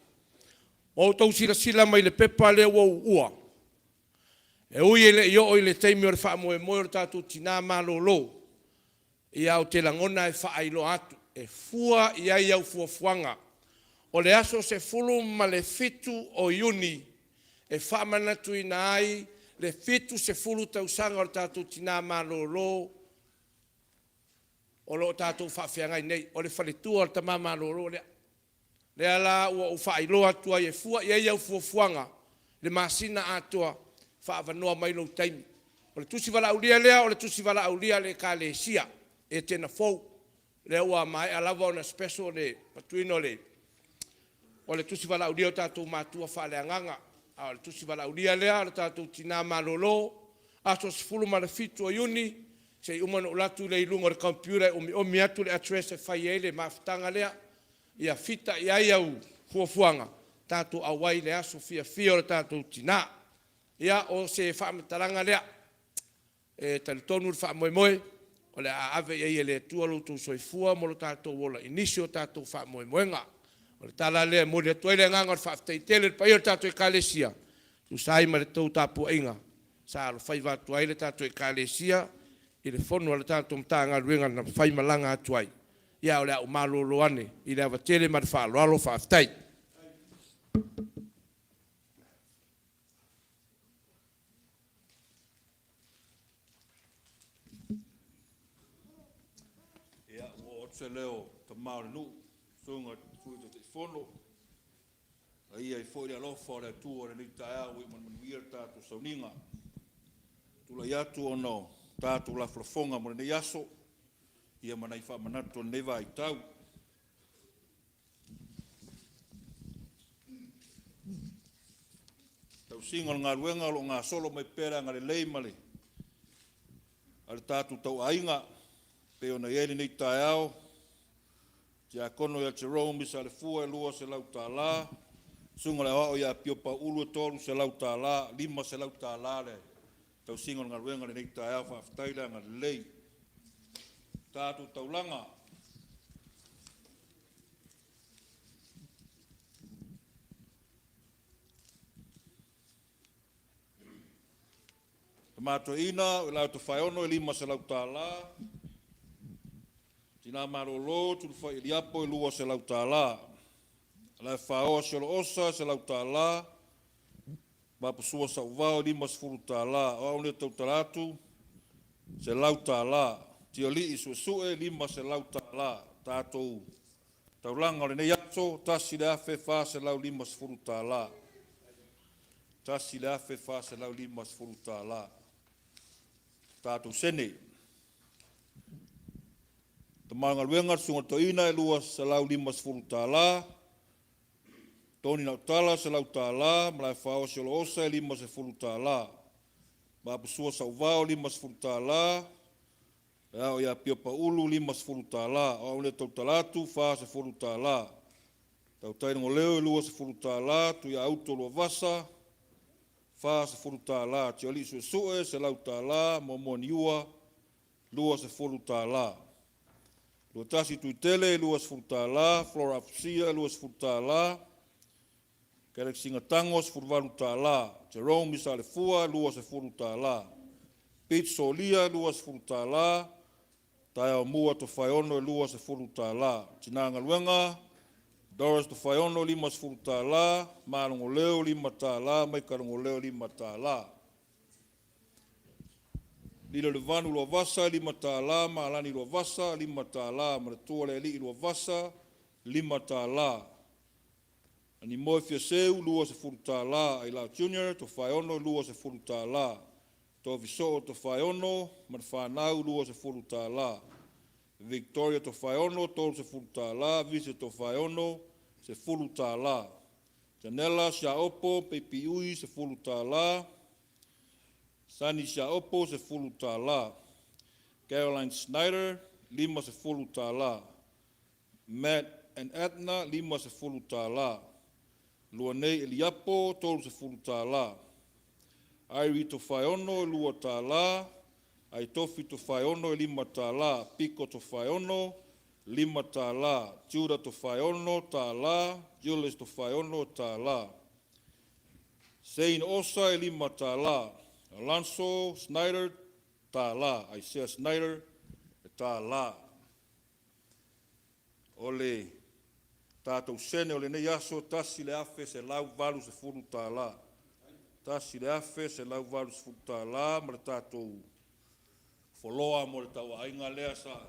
Ua outou silasila mai i le pepa lea ua ou uua, e ui e le i oo i le taimi o le faamoemoe o le tatou tina malolo, ia ou te lagona e faailoa atu e fua i ai au fuafuaga. O le aso 17 o Iuni e faamanatuina ai le 70 tausaga o le tatou tina malolo o lo o tatou faafeagai nei, o le faletua o le tama malolo lea. Lea la ua ou faailoa atu ai e fua i ai au fuafuaga i le masina atoa, faaavanoa mai lou taimi. O le tusi valaaulia lea o le tusi valaaulia a le Ekalesia Etena Fou, lea ua maea lava ona special le avatuina o le O le tusi valaaulia o tatou matua faaleagaga, a o le tusi valaaulia lea a le tatou tina malolo, aso 17 o Iuni, se i uma ona ou alu atu lea i luga o le computer e omiomi atu le address e fai ai le mafutaga lea. Ia fita i ai au fuafuaga, tatou auai i le aso fiafia o le tatou tina. Ia, o se faamatalaga lea. E talitonu le faamoemoe o le a ave i ai e le Atua lo outou soifua ma lo tatou ola i nisi o tatou faamoemoega. O le tala lea e momoli atu ai le agaga o le faafetai tele i le paia o le tatou Ekalesia e tusa ai ma le tou tapuaiga sa alofaiva atu ai le tatou Ekalesia i le fono a le tatou Matagaluega na faimalaga atu ai. Ia, ae o le a ou malolo ane i le ava tele ma le faaaloalo. Faafetai. Ia, ua oo atu se leo o tama o le nuu, susuga i le Sui Taitaifono, a ia i ai foi le alofa o le Atua i lenei taeao ua iu ma le manuia le tatou sauniga. Tulai atu ona o tatou lafolafoga mo lenei aso, ia ma nai faamanatu o lenei vaitau. Tausiga o le galuega o lo o gasolo mai pea le agalelei ma le a le tatou tauaiga e pei ona i ai lenei taeao. Tiakono ia Jerome Lisa Alefua e $200, susuga i le Aoao ia Pio Pau Ulu e $300, $500 le tausiga o le galuega i lenei taeao. Faafetai le agalelei. Tatou taulaga. Tama Toeaina o Ilao Tofaeono e $500. Tina malolo Sulufai Eliapo e $200. Alaefaoa Sioloosa e $100. Vapusua Sauvao e $50. O au nei e tautala atu, $100. Tialii Suesue e $500. Tatou taulaga o lenei aso, $1,450. $1,450 tatou sene. Tama o galuega, le susuga i le toeaina e $250. Tony Nautala $100, Malaefaoa Sioloosa e $50. Vapusua Sauvao e $50. Le Ao ia Pio Pauulu e $50. O au nei e tautala atu e $40. Tautai Logoleo e $20, Tuiauto Luavasa $40, Tialii Suesue $100, Moamoa Niua $20. Luatasi Tuitele $20, Flora Afusia $20, Galaxy Tago $18, Jerome Lisa Alefua $20, Pete Solia $20, Taeaomua Tofaeono $20. Tina Galuega Doris Tofaeono $50, Malogoleo $5, Maika Logoleo $5. Lilo Levanu Luavasa $5, Malani Luavasa $5, Maotualealii Luavasa $5. Animoe Fiaseu $20, Ailao Junior Tofaeono $20, Toafisoo Tofaeono ma le fanau $20, Victoria Tofaeono $30, Vise Tofaeono $10, Janela Siaopo Peipiui $10, Sani Siaopo $10, Caroline Snyder $50, Matt and Edna $50, Luanei Eliapo $30, Irie Tofaeono $2, Aitofi Tofaeono $5, Piko Tofaeono $5, Judah Tofaeono $1, Julius Tofaeono $1, Shane Osa e $5, Alonso Snyder $1, Isaiah Snyder e $1. O le tatou sene o lenei aso, $1,180. $1,180 ma le tatou foloa mo le tauaiga lea sa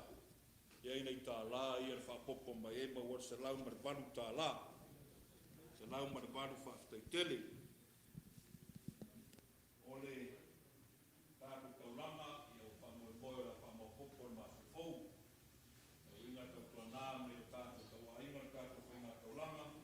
i ai nai tālā ia na faaopoopo mai ai maua ai le $108. $108, faafetai tele. O le tatou taulaga, ia ua faamoemoe o le a faamaopoopo i le masina fou. E uiga tautuana ma nai o tatou tauaiga le tatou faigataulaga.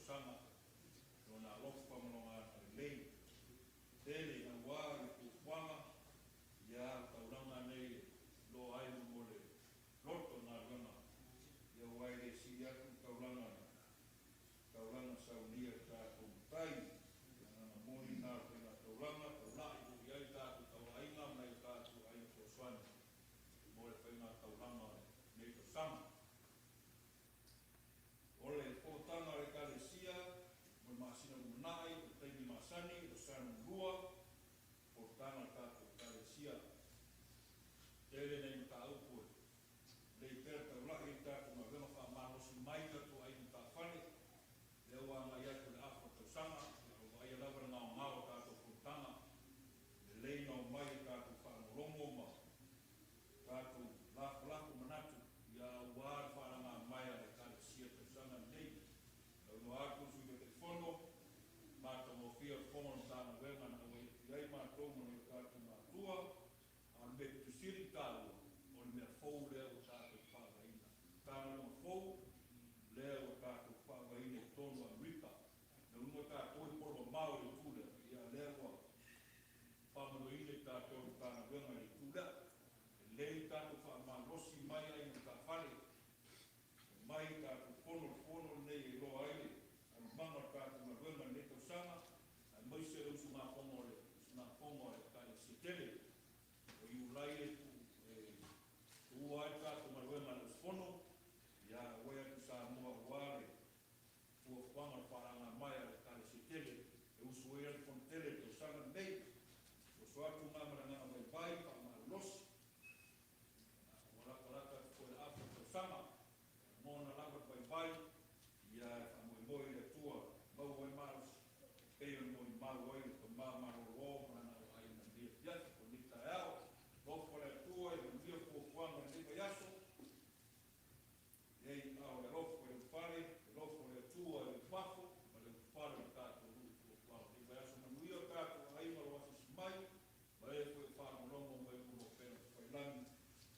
tausaga, Lona alofa ma Lona agalelei tele auā i le fuafuaga ia o taulaga nei e loa ai mo le loto i galuega ia aua e le sili atu le taulaga i le taulaga saunia i le tatou Matai. O le agaga moni lena o le faiga taulaga, taulai foi i ai le tatou tauaiga ma nai o tatou aiga fesoasoani mo le faiga taulaga o lenei tausaga. O le fonotaga a le Ekalesia mo le masina lumanai, o le taimi masani, o le Aso Lua, fonotaga a le tatou Ekalesia. Tele nai mataupu e lelei pea le taulai i le tatou galuega faamalosi mai tatou aiga matafale, lea ua agai atu i le afa o le tausaga, a o vaaia lava le gaogao o tatou fonotaga, lelei ona omai e tatou faalogologo ma tatou lafolafo manatu ia aua le faalagamaea a le Ekalesia i le tausaga lenei. Saunoa atu le Sui Taitaifono, matagofie o le fono a le Matagaluega na auai atu i ai matou ma nai o tatou matua, a o le mea pito sili ona taua, o le mea fou lea ua tatou faavaeina. Matagaluega fou lea ua tatou faavaeina i totonu o Amerika. Lona uiga tatou e polo mamao i le itu lea, ia a lea ua faamanuiaina i tatou e le Matagaluega i le itu lea. Lelei le tatou faamalosi mai aiga matafale, omai tatou fono le fono lenei e iloa ai le alumaga o le tatou galuega i lenei tausaga, aemaise le usugafono a le usugafono a le Ekalesia tele. O Iulai e tuua ai le tatou galuega a le usufono, ia auai atu i Samoa aua le fuafuaga o le faalagamaea a le Ekalesia tele e usu ai lana fono tele i le tausaga lenei. Soso atu lena ma le agaga vaivai, faamalosi, ua latalata atu foi i le afa o le tausaga, e lagona lava le vaivai, ia e faamoemoe i le Atua e maua ai le malosi, e pei ona molimau ai le tama malolo ma lana auaiga i lenei afiafi po o lenei taeao. Alofa le Atua ia manuia fuafuaga o lenei vaiaso. Ei, a o le alofa i le upufale, le alofa o le Atua i le ufafo ma le upufale o le tatou nuu i fuafuaga o lenei vaiaso. Manuia o tatou aiga o lo o asiasi mai, ma e foi o faalogologo mai i luga o upega tafailagi.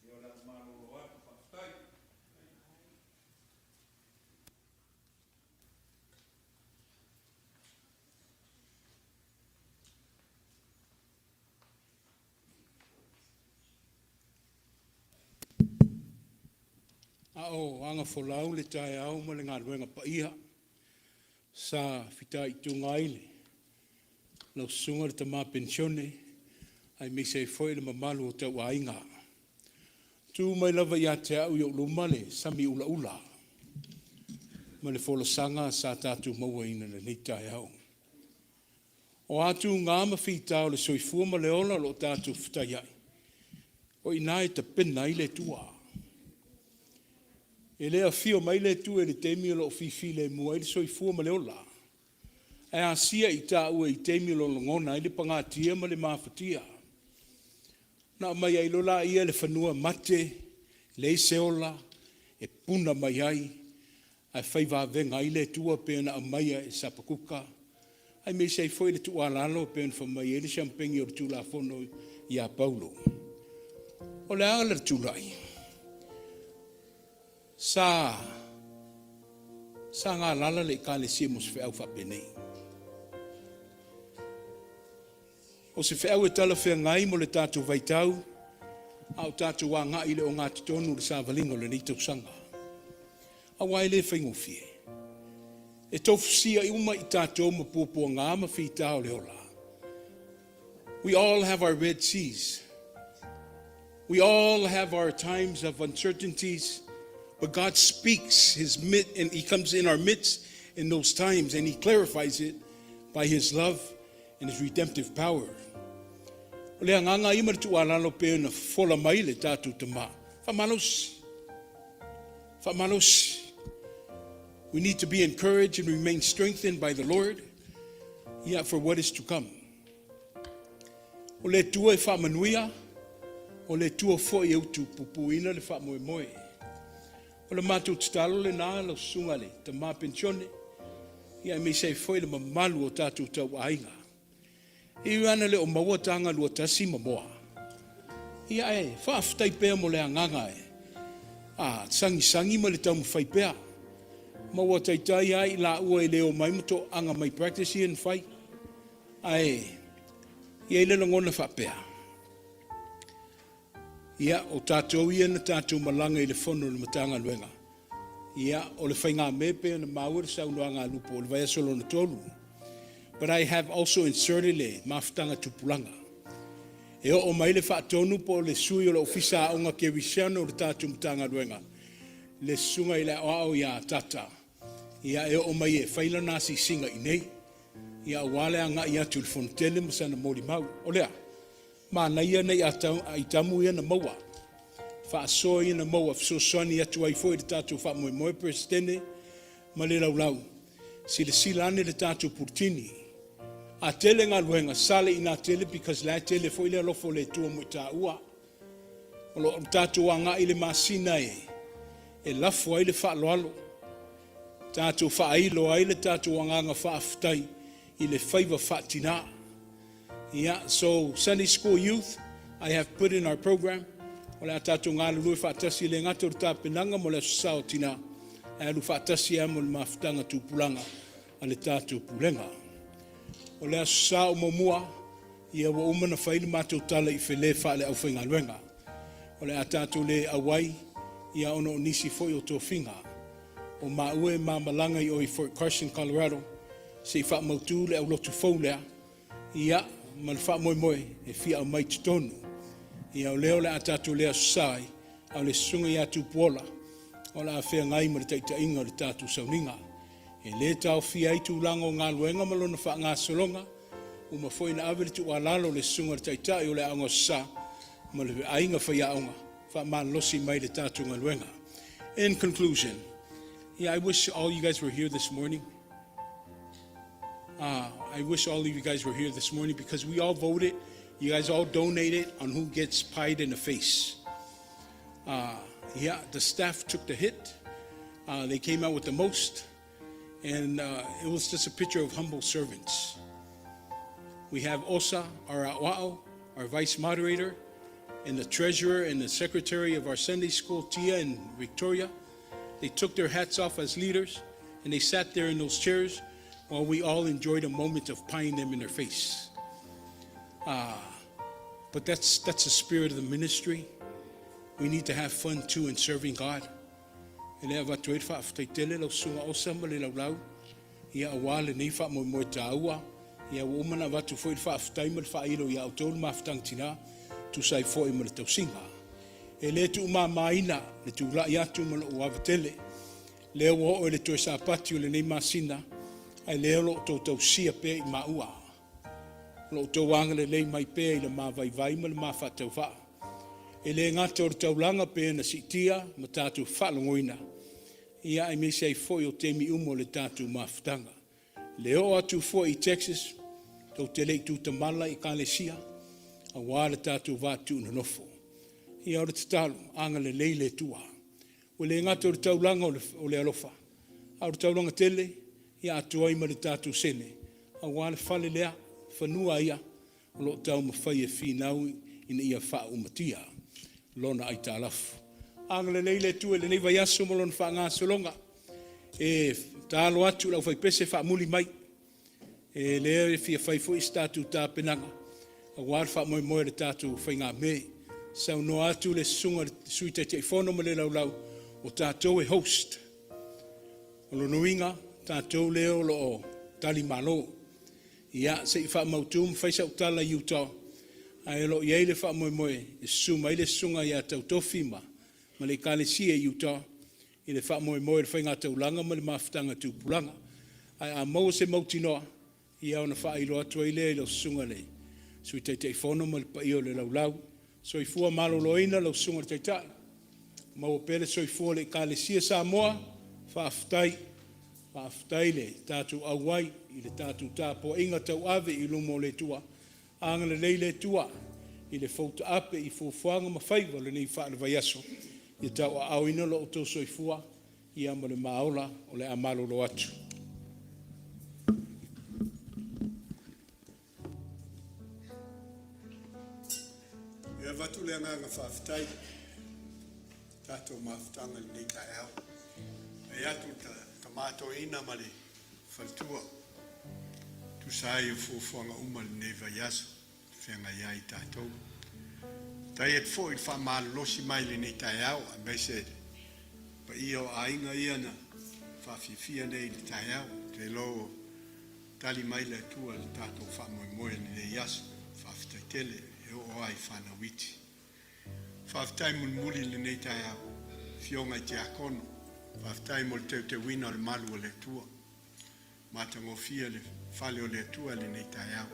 Ia o le a ou malolo atu. Faafetai. A o agafolau le taeao ma le galuega paia sa fitaituga ai lau susuga i le tama penisione aemaise ai foi le mamalu o tauaiga. Tu mai lava ia te au i ou luma le sami ulaula ma le folasaga sa tatou mauaina i lenei taeao. O a tuga ma fita o le soifua ma le ola o lo o tatou fetaiai, o i ina e tapena ai le Atua. E le afio mai le Atua i le taimi o lo o fifilemu ai le soifua ma le ola, ae asia i taua i taimi o lo o lagona ai le pagatia ma le mafatia. Ona aumai ai loa lea i le fanua mate, leai se ola, e puna mai ai ae fai vavega ai le Atua pei ona aumaia e Sapakuka, aemaise ai foi le tuualalo pei ona fai mai ai le siamupeni o le Tulafono ia Paulo. O le a le tulai? Sa sa galala le Ekalesia mo se feau faapenei. O se feau e talafeagai mo le tatou vaitau a o tatou agai i le ogatotonu i le savaliga o lenei tausaga. Aua e le faigofie. E tofusia uma i tatou ma puapuaga ma fita o le ola. We all have our Red Seas. We all have our times of uncertainties, but God speaks his mid, and he comes in our midst in those times and he clarifies it by his love and his redemptive power. O le agaga ia ma le tuualalo pei ona fofola mai le tatou tama. Faamalosi. Faamalosi. We need to be encouraged and remain strengthened by the Lord yeah, for what is to come. O le Atua e faamanuia, o le Atua foi e utupupuina le faamoemoe. O le matou tatalo lena lau susuga i le tama penisione, ia aemaise ai foi le mamalu o tatou tauaiga. E ui lava ina le o maua taga luatasi ma moa, ia ae faafetai pea mo le agaga e a, sagisagi ma le taumafai pea. Ma ua taitai lava i laua e le omai ma toaaga mai practice ia na fai. Ae i ai le lagona faapea, ia, o tatou ia na tatou malaga i le fono i le Matagaluega, ia, o le faigamea pei ona maua le saunoaga a Lupo o le vaiaso lona tolu. But I have also inserted le mafutaga tupulaga. E oo mai le faatonu po o le sui o le Ofisa Aoga Kerisiano o le tatou Matagaluega, le susuga i le aoao ia Tata, ia e oo mai e fai lana asiasiga i inei, ia aua le agai atu i le Fonotele ma sana molimau. O lea, manaia nai aitamu ia na maua, faasoa ia na maua, fesoasoani atu ai foi i le tatou faamoemoe Peresetene ma le laulau, silasila ane le tatou Pulutini. A tele galuega, sale i ina tele because la e tele foi le alofa o le Atua mo i taua. O lo o tatou agai i le masina e lafo ai le faaaloalo, tatou faailo ai le tatou agaga faafetai i le faiva faatina. Yeah, so Sunday School Youth, I have put in our program, o le a tatou galulue faatasi le gata o le tapenaga mo le Aso Sa o Tina, ae alu faatasi lava mo le mafutaga tupulaga a le tatou pulega. O le Aso Sa o muamua, ia ua uma ona fai le matou tala i fale faale-aufaigaluega. O le a tatou le auai, ia ona o nisi foi o tofiga. O maua e ma malaga i o i Fort Carson, Colorado, se i faamautu le aulotu fou lea, ia, ma le faamoemoe e fia aumai i totonu. Ia o lea o le a tatou le Aso Sa ai, a o le susuga ia Tupuola, o le a feagai ma le taitaiga o le tatou sauniga. E le taofia ai tulaga o galuega ma lona faagasologa, uma foi ona ave le tuualalo i le susuga i le Taitai o le Aoga Aso Sa ma le aiga faiaoga, faamalolosi mai i le tatou galuega. In conclusion, yeah, I wish all you guys were here this morning. I wish all of you guys were here this morning because we all voted. You guys all donated on who gets pied in the face. Yeah, the staff took the hit. They came out with the most. And it was just a picture of humble servants. We have Osa, our A'oa'o, our vice moderator, and the treasurer and the secretary of our Sunday school, Tia and Victoria. They took their hats off as leaders and they sat there in those chairs while we all enjoyed a moment of pieing them in their face. But that's the spirit of the ministry. We need to have fun too in serving God. E le avatu ai le faafetai lau susuga Osa ma le laulau, ia aua lenei faamoemoe taua, ia ua uma ona avatu foi le faafetai ma le faailo ia outou le mafutaga tina, tusa ai foi ma le tausiga. E le tuumamaina le tulai atu ma lou avatele, lea ua oo i le toe Sapati o lenei masina, ae lea o lo o outou tausia pea i maua. O lo o outou agalelei mai pea i le ma vaivai ma le ma faatauvaa. E le gata o le taulaga pe na siitia ma tatou faalogoina, ia aemaise ai foi o taimi uma o le tatou mafutaga. Le oo atu foi i Texas, tou te le i tutamala i Ekalesia, aua le tatou va tuunonofo. Ia o le tatalo, agalelei le Atua. Ua le gata o le taulaga o le alofa, a o le taulaga tele, ia atoa ai ma le tatou sene, aua le fale lea, fanua ia, o lo o taumafai e finau ina ia faaumatia lona aitalafu. Agalelei le Atua i lenei vaiaso ma lona faagasologa. E tatalo atu i le aufaipese faamuli mai, e lea e fia fai foi se tatou tapenaga aua le faamoemoe o le tatou faigamē. Saunoa atu le susuga i le Sui Taitaifono ma le laulau, o tatou e host. O lona uiga, tatou lea o lo o talimalo. Ia, se i faamautu ma fai sau tala i Utah, ae o lo o i ai le faamoemoe e susu mai le susuga ia Tautofi ma le Ekalesia i Utah i le faamoemoe o le faigataulaga ma le mafutaga tupulaga. Ae a maua se mautinoa, ia ona faailoa atu ai lea i lau susuga i le Sui Taitaifono ma le paia o le laulau. Soifua maloloina lau susuga i le Taitai, maua pea le soifua o le Ekalesia Samoa. Faafetai, faafetai le tatou auai i le tatou tapuaiga tauave i luma o le Atua. Agalelei le Atua i le foutaape i fuafuaga ma faiva o lenei faale-vaiaso, ia tauaaoina lo outou soifua ia ma le maola o le a malolo atu. E avatu le agaga faafetai tatou mafutaga i lenei taeao. E atu le Tama Toeaina ma le Faletua, tusa ai o fuafuaga uma i lenei vaiaso e feagai ai tatou. Faafetai atu foi i le faamalolosi mai i lenei taeao aemaise le paia o aiga ia na faafiafia nei i le taeao. Ou te iloa ua tali mai le Atua i le tatou faamoemoe i lenei aso. Faafetai tele e oo lava i fanau iti. Faafetai mulimuli i lenei taeao, Afioga i Tiakono, faafetai mo le teuteuina o le malu o le Atua. Matagofie le fale o le Atua i lenei taeao.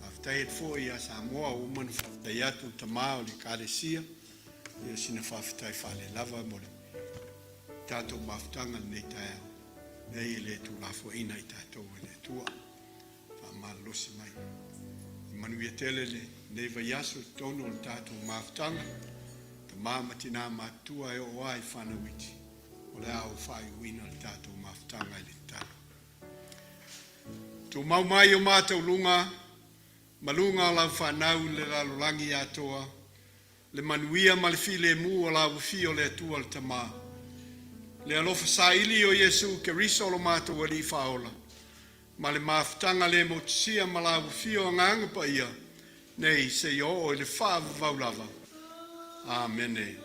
Faafetai atu foi ia Samoa ua uma ona faafetai atu le tama o le Ekalesia, ia sina faafetai faalelava mo le tatou mafutaga i lenei taeao. Nei e le tuulafoaiina i tatou e le Atua. Faamalolosi mai. Ia manuia tele lenei vaiaso i totonu o le tatou mafutaga, tama ma tina matutua e oo lava i fanau iti, o le a ou faaiuina le tatou mafutaga i le tatalo. Tumau mai o matou luga ma luga o lau fanau i le lalolagi atoa, le manuia ma le filemu o lau Afio o le Atua le Tama, le alofa saili o Iesu Keriso lo matou Alii Faaola, ma le mafutaga le motusia ma lau Afio Agaga Paia, nei seia oo i le faavavau lava. Amene.